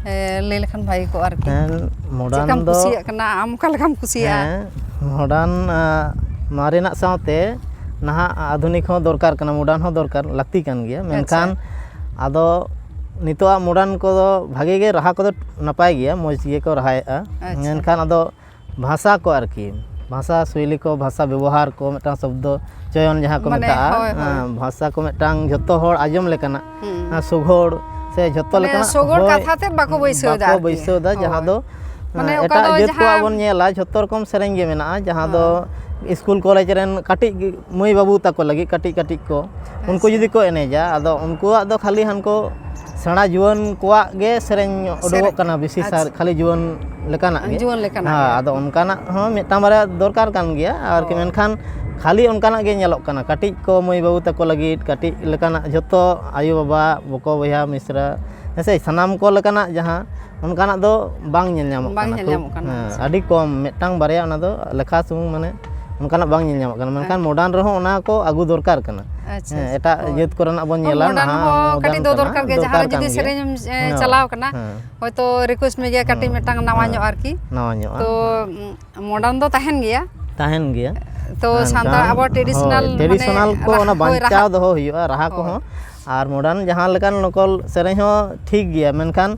ᱮ, ᱞᱟᱹᱭ ᱞᱮᱠᱷᱟᱱ ᱵᱷᱟᱜᱮ ᱠᱚᱜᱼᱟ ᱟᱨᱠᱤ᱾ ᱦᱮᱸ, ᱪᱮᱫ ᱢᱚᱰᱟᱨᱱ ᱞᱮᱠᱟᱢ ᱫᱚ, ᱠᱩᱥᱤᱭᱟᱜ ᱠᱟᱱᱟ, ᱟᱢ ᱚᱠᱟ ᱞᱮᱠᱟᱢ ᱠᱩᱥᱤᱭᱟᱜᱼᱟ? ᱦᱮᱸ, ᱢᱚᱰᱟᱨᱱ, ᱟ, ᱢᱟᱨᱮᱱᱟᱜ ᱥᱟᱶᱛᱮ ᱱᱟᱦᱟᱜ ᱟᱫᱷᱩᱱᱤᱠ ᱦᱚᱸ ᱫᱚᱨᱠᱟᱨ ᱠᱟᱱᱟ, ᱢᱚᱰᱟᱨᱱ ᱦᱚᱸ ᱫᱚᱨᱠᱟᱨ, ᱞᱟᱹᱠᱛᱤ ᱠᱟᱱ ᱜᱮᱭᱟ᱾ ᱟᱪᱪᱷᱟ᱾ ᱢᱮᱱᱠᱷᱟᱱ ᱟᱫᱚ ᱱᱤᱛᱚᱜᱟᱜ ᱢᱚᱰᱟᱨᱱ ᱠᱚᱫᱚ ᱵᱷᱟᱜᱮ ᱜᱮ ᱨᱟᱦᱟ ᱠᱚᱫᱚ ᱱᱟᱯᱟᱭ ᱜᱮᱭᱟ, ᱢᱚᱡᱽ ᱜᱮᱠᱚ ᱨᱟᱦᱟᱭᱮᱫᱼᱟ᱾ ᱟᱪᱪᱷᱟ᱾ ᱢᱮᱱᱠᱷᱟᱱ ᱟᱫᱚ ᱵᱷᱟᱥᱟ ᱠᱚ ᱟᱨᱠᱤ, ᱵᱷᱟᱥᱟ ᱥᱳᱭᱞᱤ ᱠᱚ, ᱵᱷᱟᱥᱟ ᱵᱮᱵᱚᱦᱟᱨ ᱠᱚ, ᱢᱤᱫᱴᱟᱝ ᱥᱚᱵᱫᱚ ᱪᱚᱭᱚᱱ ᱡᱟᱦᱟᱸ ᱠᱚ ᱢᱟᱱᱮ, ᱢᱮᱛᱟᱜᱼᱟ, ᱦᱳᱭ, ᱦᱳᱭ᱾ ᱦᱮᱸ, ᱵᱷᱟᱥᱟ ᱠᱚ ᱢᱤᱫᱴᱟᱝ ᱡᱷᱚᱛᱚ ᱦᱚᱲ ᱟᱸᱡᱚᱢ ᱞᱮᱠᱟᱱᱟᱜ, ᱦᱩᱸ᱾ ᱦᱮᱸ, ᱥᱚᱜᱷᱚᱲ ᱥᱮ ᱡᱷᱚᱛᱚ ᱢᱟᱱᱮ ᱞᱮᱠᱟᱱᱟᱜ ᱥᱚᱜᱚᱲ ᱦᱚᱭ ᱠᱟᱛᱷᱟ ᱛᱮᱫ ᱵᱟᱠᱚ ᱵᱟᱹᱭᱥᱟᱹᱣ ᱮᱫᱟ ᱵᱟᱠᱚ ᱟᱨᱠᱤ᱾ ᱵᱟᱹᱭᱥᱟᱹᱣ ᱮᱫᱟ, ᱡᱟᱦᱟᱸ ᱦᱳᱭ᱾ ᱫᱚ, ᱢᱟᱱᱮ ᱮᱸ, ᱚᱠᱟ ᱮᱴᱟᱜ ᱫᱚ ᱡᱟᱹᱛ ᱠᱚᱣᱟᱜ ᱡᱟᱦᱟᱸ ᱵᱚᱱ ᱧᱮᱞᱟ, ᱡᱷᱚᱛᱚ ᱨᱚᱠᱚᱢ ᱥᱮᱨᱮᱧ ᱜᱮ ᱢᱮᱱᱟᱜᱼᱟ, ᱡᱟᱦᱟᱸ ᱫᱚ ᱦᱳᱭ᱾ ᱤᱥᱠᱩᱞ ᱠᱚᱞᱮᱡᱽ ᱨᱮᱱ ᱠᱟᱹᱴᱤᱡ ᱜᱤ-, ᱢᱟᱹᱭ ᱵᱟᱹᱵᱩ ᱛᱟᱠᱚ ᱞᱟᱹᱜᱤᱫ, ᱠᱟᱹᱴᱤᱡ ᱠᱟᱹᱴᱤᱡ ᱠᱚ, ᱩᱱᱠᱩ ᱟᱪᱪᱷᱟ᱾ ᱡᱩᱫᱤ ᱠᱚ ᱮᱱᱮᱡᱟ, ᱟᱫᱚ ᱩᱱᱠᱩᱣᱟᱜ ᱫᱚ ᱠᱷᱟᱹᱞᱤ ᱦᱟᱱᱠᱩ ᱥᱮᱬᱟ ᱡᱩᱣᱟᱹᱱ ᱠᱚᱣᱟᱜ ᱜᱮ ᱥᱮᱨᱮᱧ ᱩᱰᱩᱠᱚᱜ ᱥᱮᱨᱮᱧ᱾ ᱠᱟᱱᱟ, ᱵᱮᱥᱤ ᱥᱟᱨ ᱟᱪᱪᱷᱟ᱾ ᱠᱷᱟᱹᱞᱤ ᱡᱩᱣᱟᱹᱱ ᱞᱮᱠᱟᱱᱟᱜ ᱜᱮ᱾ ᱡᱩᱣᱟᱹᱱ ᱞᱮᱠᱟᱱᱟᱜ ᱦᱮᱸ, ᱜᱮ ᱟᱫᱚ ᱟᱨᱠᱤ᱾ ᱚᱱᱠᱟᱱᱟᱜ ᱦᱚᱸ ᱢᱤᱫᱴᱟᱝ ᱵᱟᱨᱭᱟ ᱫᱚᱨᱠᱟᱨ ᱠᱟᱱ ᱜᱮᱭᱟ ᱟᱨᱠᱤ, ᱦᱳᱭ᱾ ᱢᱮᱱᱠᱷᱟᱱ ᱠᱷᱟᱹᱞᱤ ᱚᱱᱠᱟᱱᱟᱜ ᱜᱮ ᱧᱮᱞᱚᱜ ᱠᱟᱱᱟ, ᱠᱟᱹᱴᱤᱡ ᱠᱚ ᱢᱟᱹᱭ ᱵᱟᱹᱵᱩ ᱛᱟᱠᱚ ᱞᱟᱹᱜᱤᱫ ᱠᱟᱹᱴᱤᱡ ᱞᱮᱠᱟᱱᱟᱜ, ᱡᱷᱚᱛᱚ ᱟᱭᱳᱼᱵᱟᱵᱟ, ᱵᱚᱠᱚ ᱵᱚᱭᱦᱟ ᱢᱤᱥᱨᱟ, ᱦᱮᱸ ᱥᱮ, ᱥᱟᱱᱟᱢ ᱠᱚ ᱞᱮᱠᱟᱱᱟᱜ ᱡᱟᱦᱟᱸ ᱚᱱᱠᱟᱱᱟᱜ ᱫᱚ ᱵᱟᱝ ᱧᱮᱞ ᱧᱟᱢᱚᱜ ᱵᱟᱝ ᱠᱟᱱᱟ, ᱧᱮᱞ ᱠᱷᱩᱵ, ᱧᱟᱢᱚᱜ ᱠᱟᱱᱟ, ᱦᱮᱸ, ᱟᱪᱪᱷᱟ᱾ ᱟᱹᱰᱤ ᱠᱚᱢ, ᱢᱤᱫᱴᱟᱝ ᱵᱟᱨᱭᱟ, ᱚᱱᱟ ᱫᱚ ᱞᱮᱠᱷᱟ ᱥᱩᱢᱩᱝ, ᱢᱟᱱᱮ ᱚᱱᱠᱟᱱᱟᱜ ᱵᱟᱝ ᱧᱮᱞ ᱧᱟᱢᱚᱜ ᱠᱟᱱᱟ, ᱢᱮᱱᱠᱷᱟᱱ ᱟᱪᱪᱷᱟ᱾ ᱢᱚᱰᱟᱨᱱ ᱨᱮᱦᱚᱸ ᱚᱱᱟ ᱠᱚ ᱟᱹᱜᱩ ᱫᱚᱨᱠᱟᱨ ᱠᱟᱱᱟ᱾ ᱟᱪᱪᱷᱟ, ᱦᱮᱸ, ᱟᱪᱪᱷᱟ, ᱮᱴᱟᱜ ᱦᱳᱭ᱾ ᱡᱟᱹᱛ ᱠᱚᱨᱮᱱᱟᱜ ᱵᱚᱱ ᱧᱮᱞᱟ, ᱢᱚᱰᱟᱨᱱ ᱱᱟᱦᱟᱜ ᱦᱚᱸ ᱢᱚᱰᱟᱨᱱ ᱠᱟᱹᱴᱤᱡ ᱫᱚ ᱠᱟᱱᱟ, ᱫᱚᱨᱠᱟᱨ ᱜᱮ, ᱡᱟᱦᱟᱸ ᱨᱮ ᱫᱚᱨᱠᱟᱨ ᱡᱩᱫᱤ ᱠᱟᱱ ᱜᱮᱭᱟ᱾ ᱥᱮᱨᱮᱧ ᱮᱢ, ᱮ, ᱦᱮᱸ, ᱪᱟᱞᱟᱣ ᱠᱟᱱᱟ, ᱦᱮᱸ᱾ ᱦᱚᱭᱛᱳ request ᱢᱮ ᱜᱮᱭᱟ ᱠᱟᱹᱴᱤᱡ ᱦᱮᱸ, ᱢᱤᱫᱴᱟᱝ ᱱᱟᱣᱟ ᱦᱮᱸ, ᱧᱚᱜ ᱟᱨᱠᱤ᱾ ᱱᱟᱣᱟ ᱧᱚᱜ, ᱛᱚ, ᱦᱮᱸ᱾ ᱩᱢ, ᱢᱚᱰᱟᱨᱱ ᱫᱚ ᱛᱟᱦᱮᱱ ᱜᱮᱭᱟ᱾ ᱛᱟᱦᱮᱱ ᱜᱮᱭᱟ᱾ ᱛᱚ ᱥᱟᱱᱛᱟᱲ ᱟᱵᱚ traditional ᱢᱟᱱᱮ ᱴᱨᱮᱰᱤᱥᱚᱱᱟᱞ ᱠᱚ ᱚᱱᱟ ᱦᱳᱭ, ᱵᱟᱧᱪᱟᱣ ᱨᱟᱦᱟ᱾ ᱫᱚᱦᱚ ᱦᱩᱭᱩᱜᱼᱟ, ᱨᱟᱦᱟ ᱦᱳᱭ᱾ ᱠᱚᱦᱚᱸ᱾ ᱟᱨ ᱢᱚᱰᱟᱨᱱ ᱡᱟᱦᱟᱸ ᱞᱮᱠᱟᱱ ᱱᱚᱠᱚᱞ ᱥᱮᱨᱮᱧ ᱦᱚᱸ ᱴᱷᱤᱠ ᱜᱮᱭᱟ, ᱢᱮᱱᱠᱷᱟᱱ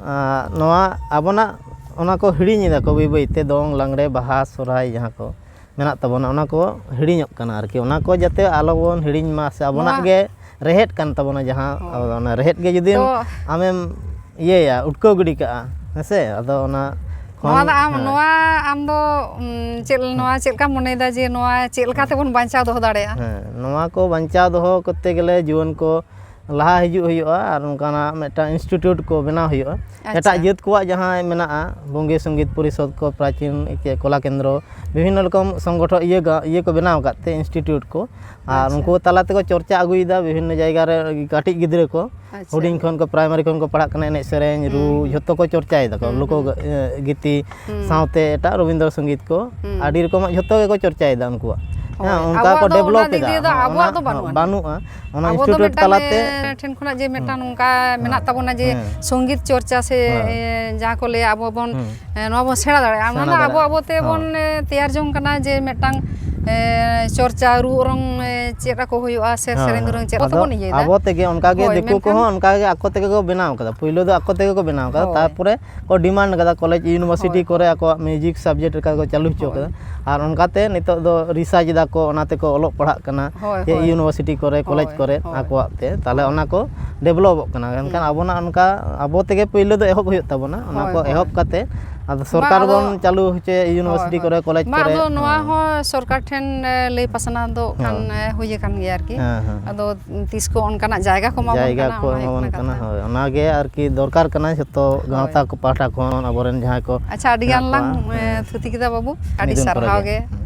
ᱟᱸ, ᱱᱚᱣᱟ ᱟᱵᱚᱱᱟᱜ ᱚᱱᱟ ᱠᱚ ᱦᱤᱲᱤᱧ ᱮᱫᱟ ᱠᱚ ᱵᱟᱹᱭ ᱵᱟᱹᱭ ᱛᱮ, ᱫᱚᱝ, ᱞᱟᱜᱽᱲᱮ, ᱵᱟᱦᱟ, ᱥᱚᱨᱦᱟᱭ ᱡᱟᱦᱟᱸ ᱠᱚ ᱢᱮᱱᱟᱜ ᱛᱟᱵᱚᱱᱟ, ᱚᱱᱟ ᱠᱚ ᱦᱤᱲᱤᱧᱚᱜ ᱠᱟᱱᱟ ᱟᱨᱠᱤ᱾ ᱚᱱᱟ ᱠᱚ ᱡᱟᱛᱮ ᱟᱞᱚ ᱵᱚᱱ ᱦᱤᱲᱤᱧ ᱢᱟ, ᱥᱮ ᱟᱵᱚᱱᱟᱜ ᱱᱚᱣᱟ ᱜᱮ ᱨᱮᱦᱮᱫ ᱠᱟᱱ ᱛᱟᱵᱚᱱᱟ, ᱡᱟᱦᱟᱸ ᱦᱳᱭ᱾ ᱟᱵᱚ ᱚᱱᱟ ᱨᱮᱦᱮᱫ ᱜᱮ ᱡᱩᱫᱤᱢ ᱛᱚ ᱟᱢᱮᱢ ᱤᱭᱟᱹᱭᱟ, ᱩᱴᱠᱟᱹᱣ ᱜᱤᱰᱤ ᱠᱟᱜᱼᱟ, ᱦᱮᱸ ᱥᱮ? ᱟᱫᱚ ᱚᱱᱟ ᱱᱚᱣᱟ ᱠᱷᱚᱱ, ᱫᱚ ᱟᱢ, ᱦᱮᱸ᱾ ᱱᱚᱣᱟ ᱟᱢ ᱫᱚ, ᱩᱢ, ᱪᱮᱫ, ᱦᱮᱸ᱾ ᱱᱚᱣᱟ ᱪᱮᱫ ᱞᱮᱠᱟᱢ ᱢᱚᱱᱮᱭᱮᱫᱟ ᱡᱮ ᱱᱚᱣᱟ ᱪᱮᱫ ᱞᱮᱠᱟ ᱦᱮᱸ᱾ ᱛᱮᱵᱚᱱ ᱵᱟᱧᱪᱟᱣ ᱫᱚᱦᱚ ᱫᱟᱲᱮᱭᱟᱜᱼᱟ? ᱦᱮᱸ, ᱱᱚᱣᱟ ᱠᱚ ᱵᱟᱧᱪᱟᱣ ᱫᱚᱦᱚ ᱠᱚᱨᱛᱮ ᱜᱮᱞᱮ ᱡᱩᱣᱟᱹᱱ ᱠᱚ ᱞᱟᱦᱟ ᱦᱤᱡᱩᱜ ᱦᱩᱭᱩᱜᱼᱟ ᱟᱨ ᱚᱱᱠᱟᱱᱟᱜ ᱢᱤᱫᱴᱟᱝ institute ᱠᱚ ᱵᱮᱱᱟᱣ ᱦᱩᱭᱩᱜᱼᱟ᱾ ᱟᱪᱪᱷᱟ᱾ ᱮᱴᱟᱜ ᱡᱟᱹᱛ ᱠᱚᱣᱟᱜ ᱡᱟᱦᱟᱸ ᱢᱮᱱᱟᱜᱼᱟ, ᱵᱚᱝᱜᱤᱭᱚ ᱥᱚᱝᱜᱤᱛ ᱯᱚᱨᱤᱥᱚᱫᱽ ᱠᱚ, ᱯᱨᱟᱪᱤᱱ ᱤᱭᱟᱹ ᱠᱚᱞᱟ ᱠᱮᱱᱫᱨᱚ, ᱵᱤᱵᱷᱤᱱᱱᱚ ᱨᱚᱠᱚᱢ ᱥᱚᱝᱜᱚᱴᱷᱚᱱ ᱤᱭᱟᱹ ᱜᱟ-, ᱤᱭᱟᱹ ᱠᱚ ᱵᱮᱱᱟᱣ ᱟᱠᱟᱫ ᱛᱮ, institute ᱠᱚ, ᱟᱨ ᱟᱪᱪᱷᱟ᱾ ᱩᱱᱠᱩ ᱛᱟᱞᱟ ᱛᱮᱠᱚ ᱪᱚᱨᱪᱟ ᱟᱹᱜᱩᱭᱮᱫᱟ᱾ ᱵᱤᱵᱷᱤᱱᱱᱚ ᱡᱟᱭᱜᱟ ᱨᱮ ᱠᱟᱹᱴᱤᱡ ᱜᱤᱫᱽᱨᱟᱹ ᱠᱚ, ᱟᱪᱪᱷᱟ᱾ ᱦᱩᱰᱤᱧ ᱠᱷᱚᱱ ᱠᱚ, primary ᱠᱷᱚᱱ ᱠᱚ ᱯᱟᱲᱦᱟᱜ ᱠᱟᱱᱟ, ᱮᱱᱮᱡ ᱥᱮᱨᱮᱧ, ᱨᱩ, ᱦᱩᱸ, ᱦᱩᱸ᱾ ᱡᱷᱚᱛᱚ ᱠᱚ ᱪᱚᱨᱪᱟᱭᱮᱫᱟ ᱠᱚ, ᱦᱩᱸ, ᱞᱳᱠᱚ ᱦᱩᱸ᱾ ᱜᱟ-, ᱤᱭᱟᱹ, ᱜᱤᱛᱤ ᱦᱩᱸ᱾ ᱥᱟᱶᱛᱮ ᱮᱴᱟᱜ ᱨᱚᱵᱤᱱᱫᱨᱚ ᱥᱚᱝᱜᱤᱛ ᱠᱚ, ᱦᱩᱸ᱾ ᱟᱹᱰᱤ ᱨᱚᱠᱚᱢᱟᱜ ᱡᱷᱚᱛᱚ ᱜᱮᱠᱚ ᱪᱚᱨᱪᱟᱭᱮᱫᱟ ᱩᱱᱠᱩᱣᱟᱜ᱾ ᱦᱳᱭ, ᱦᱮᱸ, ᱚᱱᱠᱟ ᱟᱵᱚᱣᱟᱜ ᱠᱚ ᱫᱚ ᱚᱱᱟ develop ᱫᱤᱠ ᱮᱫᱟ᱾ ᱫᱤᱭᱮ ᱫᱚ ᱦᱚᱸ, ᱟᱵᱚᱣᱟᱜ ᱚᱱᱟ ᱫᱚ ᱦᱚᱸ, ᱵᱟᱹᱱᱩᱜᱼᱟ᱾ ᱵᱟᱹᱱᱩᱜᱼᱟ᱾ ᱚᱱᱟ ᱟᱵᱚ ᱫᱚ institute ᱢᱤᱫᱴᱟᱝ, ᱛᱟᱞᱟᱛᱮ ᱮ, ᱴᱷᱮᱱ ᱠᱷᱚᱱᱟᱜ ᱡᱮ ᱦᱩᱸ᱾ ᱢᱤᱫᱴᱟᱝ ᱱᱚᱝᱠᱟ ᱢᱮᱱᱟᱜ ᱦᱮᱸ᱾ ᱛᱟᱵᱚᱱᱟ ᱡᱮ ᱦᱮᱸ᱾ ᱥᱚᱝᱜᱤᱛ ᱪᱚᱨᱪᱟ ᱥᱮ, ᱦᱮᱸ᱾ ᱮ, ᱡᱟᱦᱟᱸ ᱠᱚ ᱞᱟᱹᱭᱟ ᱟᱵᱚ ᱵᱚᱱ, ᱦᱩᱸ᱾ ᱮ, ᱱᱚᱣᱟ ᱵᱚᱱ ᱥᱮᱬᱟ ᱫᱟᱲᱮᱭᱟᱜᱼᱟ᱾ ᱚᱱᱟ ᱥᱮᱬᱟ ᱫᱚ ᱟᱵᱚ ᱫᱟᱲᱮᱭᱟᱜᱼᱟ᱾ ᱟᱵᱚ ᱛᱮᱵᱚᱱ, ᱦᱳᱭ᱾ ᱮ, ᱛᱮᱭᱟᱨ ᱡᱚᱝ ᱠᱟᱱᱟ ᱡᱮ ᱢᱤᱫᱴᱟᱝ, ᱮ, ᱪᱚᱨᱪᱟ, ᱨᱩ ᱚᱨᱚᱝ, ᱮ, ᱪᱮᱫ ᱟᱠᱚ ᱦᱩᱭᱩᱜᱼᱟ ᱥᱮ ᱦᱳᱭ, ᱥᱮᱨᱮᱧ ᱦᱳᱭ᱾ ᱫᱩᱨᱟᱹᱝ ᱪᱮᱫ ᱟᱠᱚ ᱟᱫᱚ ᱛᱮᱵᱚᱱ ᱤᱭᱟᱹᱭᱮᱫᱟ᱾ ᱟᱵᱚ ᱛᱮᱜᱮ ᱚᱱᱠᱟ ᱜᱮ ᱦᱳᱭ, ᱫᱤᱠᱩ ᱢᱮᱱᱠᱷᱟᱱ ᱠᱚᱦᱚᱸ ᱚᱱᱠᱟ ᱜᱮ ᱟᱠᱚ ᱛᱮᱜᱮ ᱠᱚ ᱵᱮᱱᱟᱣ ᱠᱟᱫᱟ᱾ ᱯᱳᱭᱞᱳ ᱫᱚ ᱟᱠᱚ ᱛᱮᱜᱮ ᱠᱚ ᱵᱮᱱᱟᱣ ᱠᱟᱫᱟ, ᱦᱳᱭ᱾ ᱛᱟᱨᱯᱚᱨᱮ ᱠᱚ demand ᱠᱟᱫᱟ, ᱠᱚᱞᱮᱡᱽ, university ᱦᱳᱭ, ᱠᱚᱨᱮ ᱦᱳᱭ᱾ ᱟᱠᱚᱣᱟᱜ music subject ᱞᱮᱠᱟ ᱠᱚ ᱪᱟᱹᱞᱩ ᱦᱚᱪᱚ ᱦᱳᱭ᱾ ᱠᱟᱫᱟ᱾ ᱟᱨ ᱚᱱᱠᱟᱛᱮ ᱱᱤᱛᱚᱜ ᱫᱚ research ᱮᱫᱟ ᱠᱚ, ᱚᱱᱟ ᱛᱮᱠᱚ ᱚᱞᱚᱜ ᱯᱟᱲᱦᱟᱜ ᱠᱟᱱᱟ᱾ ᱦᱳᱭ, ᱡᱮ ᱦᱳᱭ᱾ university ᱠᱚᱨᱮ, ᱠᱚᱞᱮᱡᱽ ᱦᱳᱭ, ᱠᱚᱨᱮ ᱦᱳᱭ᱾ ᱟᱠᱚᱣᱟᱜ ᱛᱮ, ᱛᱟᱦᱞᱮ ᱦᱳᱭ᱾ ᱚᱱᱟ ᱠᱚ developᱚᱜ ᱠᱟᱱᱟ᱾ ᱢᱮᱱᱠᱷᱟᱱ ᱦᱩᱸ᱾ ᱟᱵᱚᱱᱟᱜ ᱚᱱᱠᱟ, ᱟᱵᱚ ᱛᱮᱜᱮ ᱯᱳᱭᱞᱳ ᱫᱚ ᱮᱦᱚᱵ ᱦᱩᱭᱩᱜ ᱛᱟᱵᱚᱱᱟ, ᱚᱱᱟ ᱦᱳᱭ, ᱠᱚ ᱦᱳᱭ᱾ ᱮᱦᱚᱵ ᱠᱟᱛᱮ ᱟᱫᱚ ᱵᱟᱝ, ᱥᱚᱨᱠᱟᱨ ᱟᱫᱚ ᱵᱚᱱ ᱪᱟᱹᱞᱩ ᱦᱚᱪᱚᱭᱟ, ᱦᱳᱭ, university ᱦᱳᱭ᱾ ᱠᱚᱨᱮ, ᱠᱚᱞᱮᱡᱽ ᱵᱟᱝ, ᱠᱚᱨᱮ᱾ ᱟᱫᱚ ᱱᱚᱣᱟ ᱦᱮᱸ᱾ ᱦᱚᱸ ᱥᱚᱨᱠᱟᱨ ᱴᱷᱮᱱ, ᱮ, ᱞᱟᱹᱭ ᱯᱟᱥᱱᱟᱣ ᱫᱚ ᱠᱷᱟᱱ, ᱦᱮᱸ᱾ ᱮ, ᱦᱩᱭ ᱟᱠᱟᱱ ᱜᱮᱭᱟ ᱟᱨᱠᱤ᱾ ᱦᱮᱸ, ᱦᱮᱸ᱾ ᱟᱫᱚ ᱛᱤᱥ ᱠᱚ ᱚᱱᱠᱟᱱᱟᱜ ᱡᱟᱭᱜᱟ ᱠᱚ ᱮᱢᱟ ᱵᱚᱱ ᱡᱟᱭᱜᱟ ᱠᱟᱱᱟ, ᱠᱚ ᱚᱱᱟ ᱦᱩᱭᱩᱜ ᱮᱢᱟ ᱵᱚᱱ ᱠᱟᱱᱟ, ᱠᱟᱛᱷᱟ᱾ ᱦᱳᱭ, ᱚᱱᱟᱜᱮ ᱟᱨᱠᱤ ᱫᱚᱨᱠᱟᱨ ᱠᱟᱱᱟ ᱡᱷᱚᱛᱚ ᱦᱳᱭ᱾ ᱜᱟᱶᱛᱟ ᱠᱚ ᱯᱟᱦᱴᱟ ᱠᱷᱚᱱ, ᱟᱵᱚᱨᱮᱱ ᱡᱟᱦᱟᱸᱭ ᱠᱚ ᱟᱪᱪᱷᱟ, ᱟᱹᱰᱤ ᱢᱮᱱᱟᱜ ᱜᱟᱱ ᱞᱟᱝ, ᱠᱚᱣᱟ᱾ ᱮ, ᱦᱮᱸ᱾ ᱛᱷᱩᱛᱤ ᱠᱮᱫᱟ ᱵᱟᱹᱵᱩ, ᱟᱹᱰᱤ ᱱᱤᱛ ᱩᱱ ᱠᱚᱨᱮ ᱥᱟᱨᱦᱟᱣ ᱜᱮ᱾ ᱜᱮ᱾ ᱦᱮᱸ᱾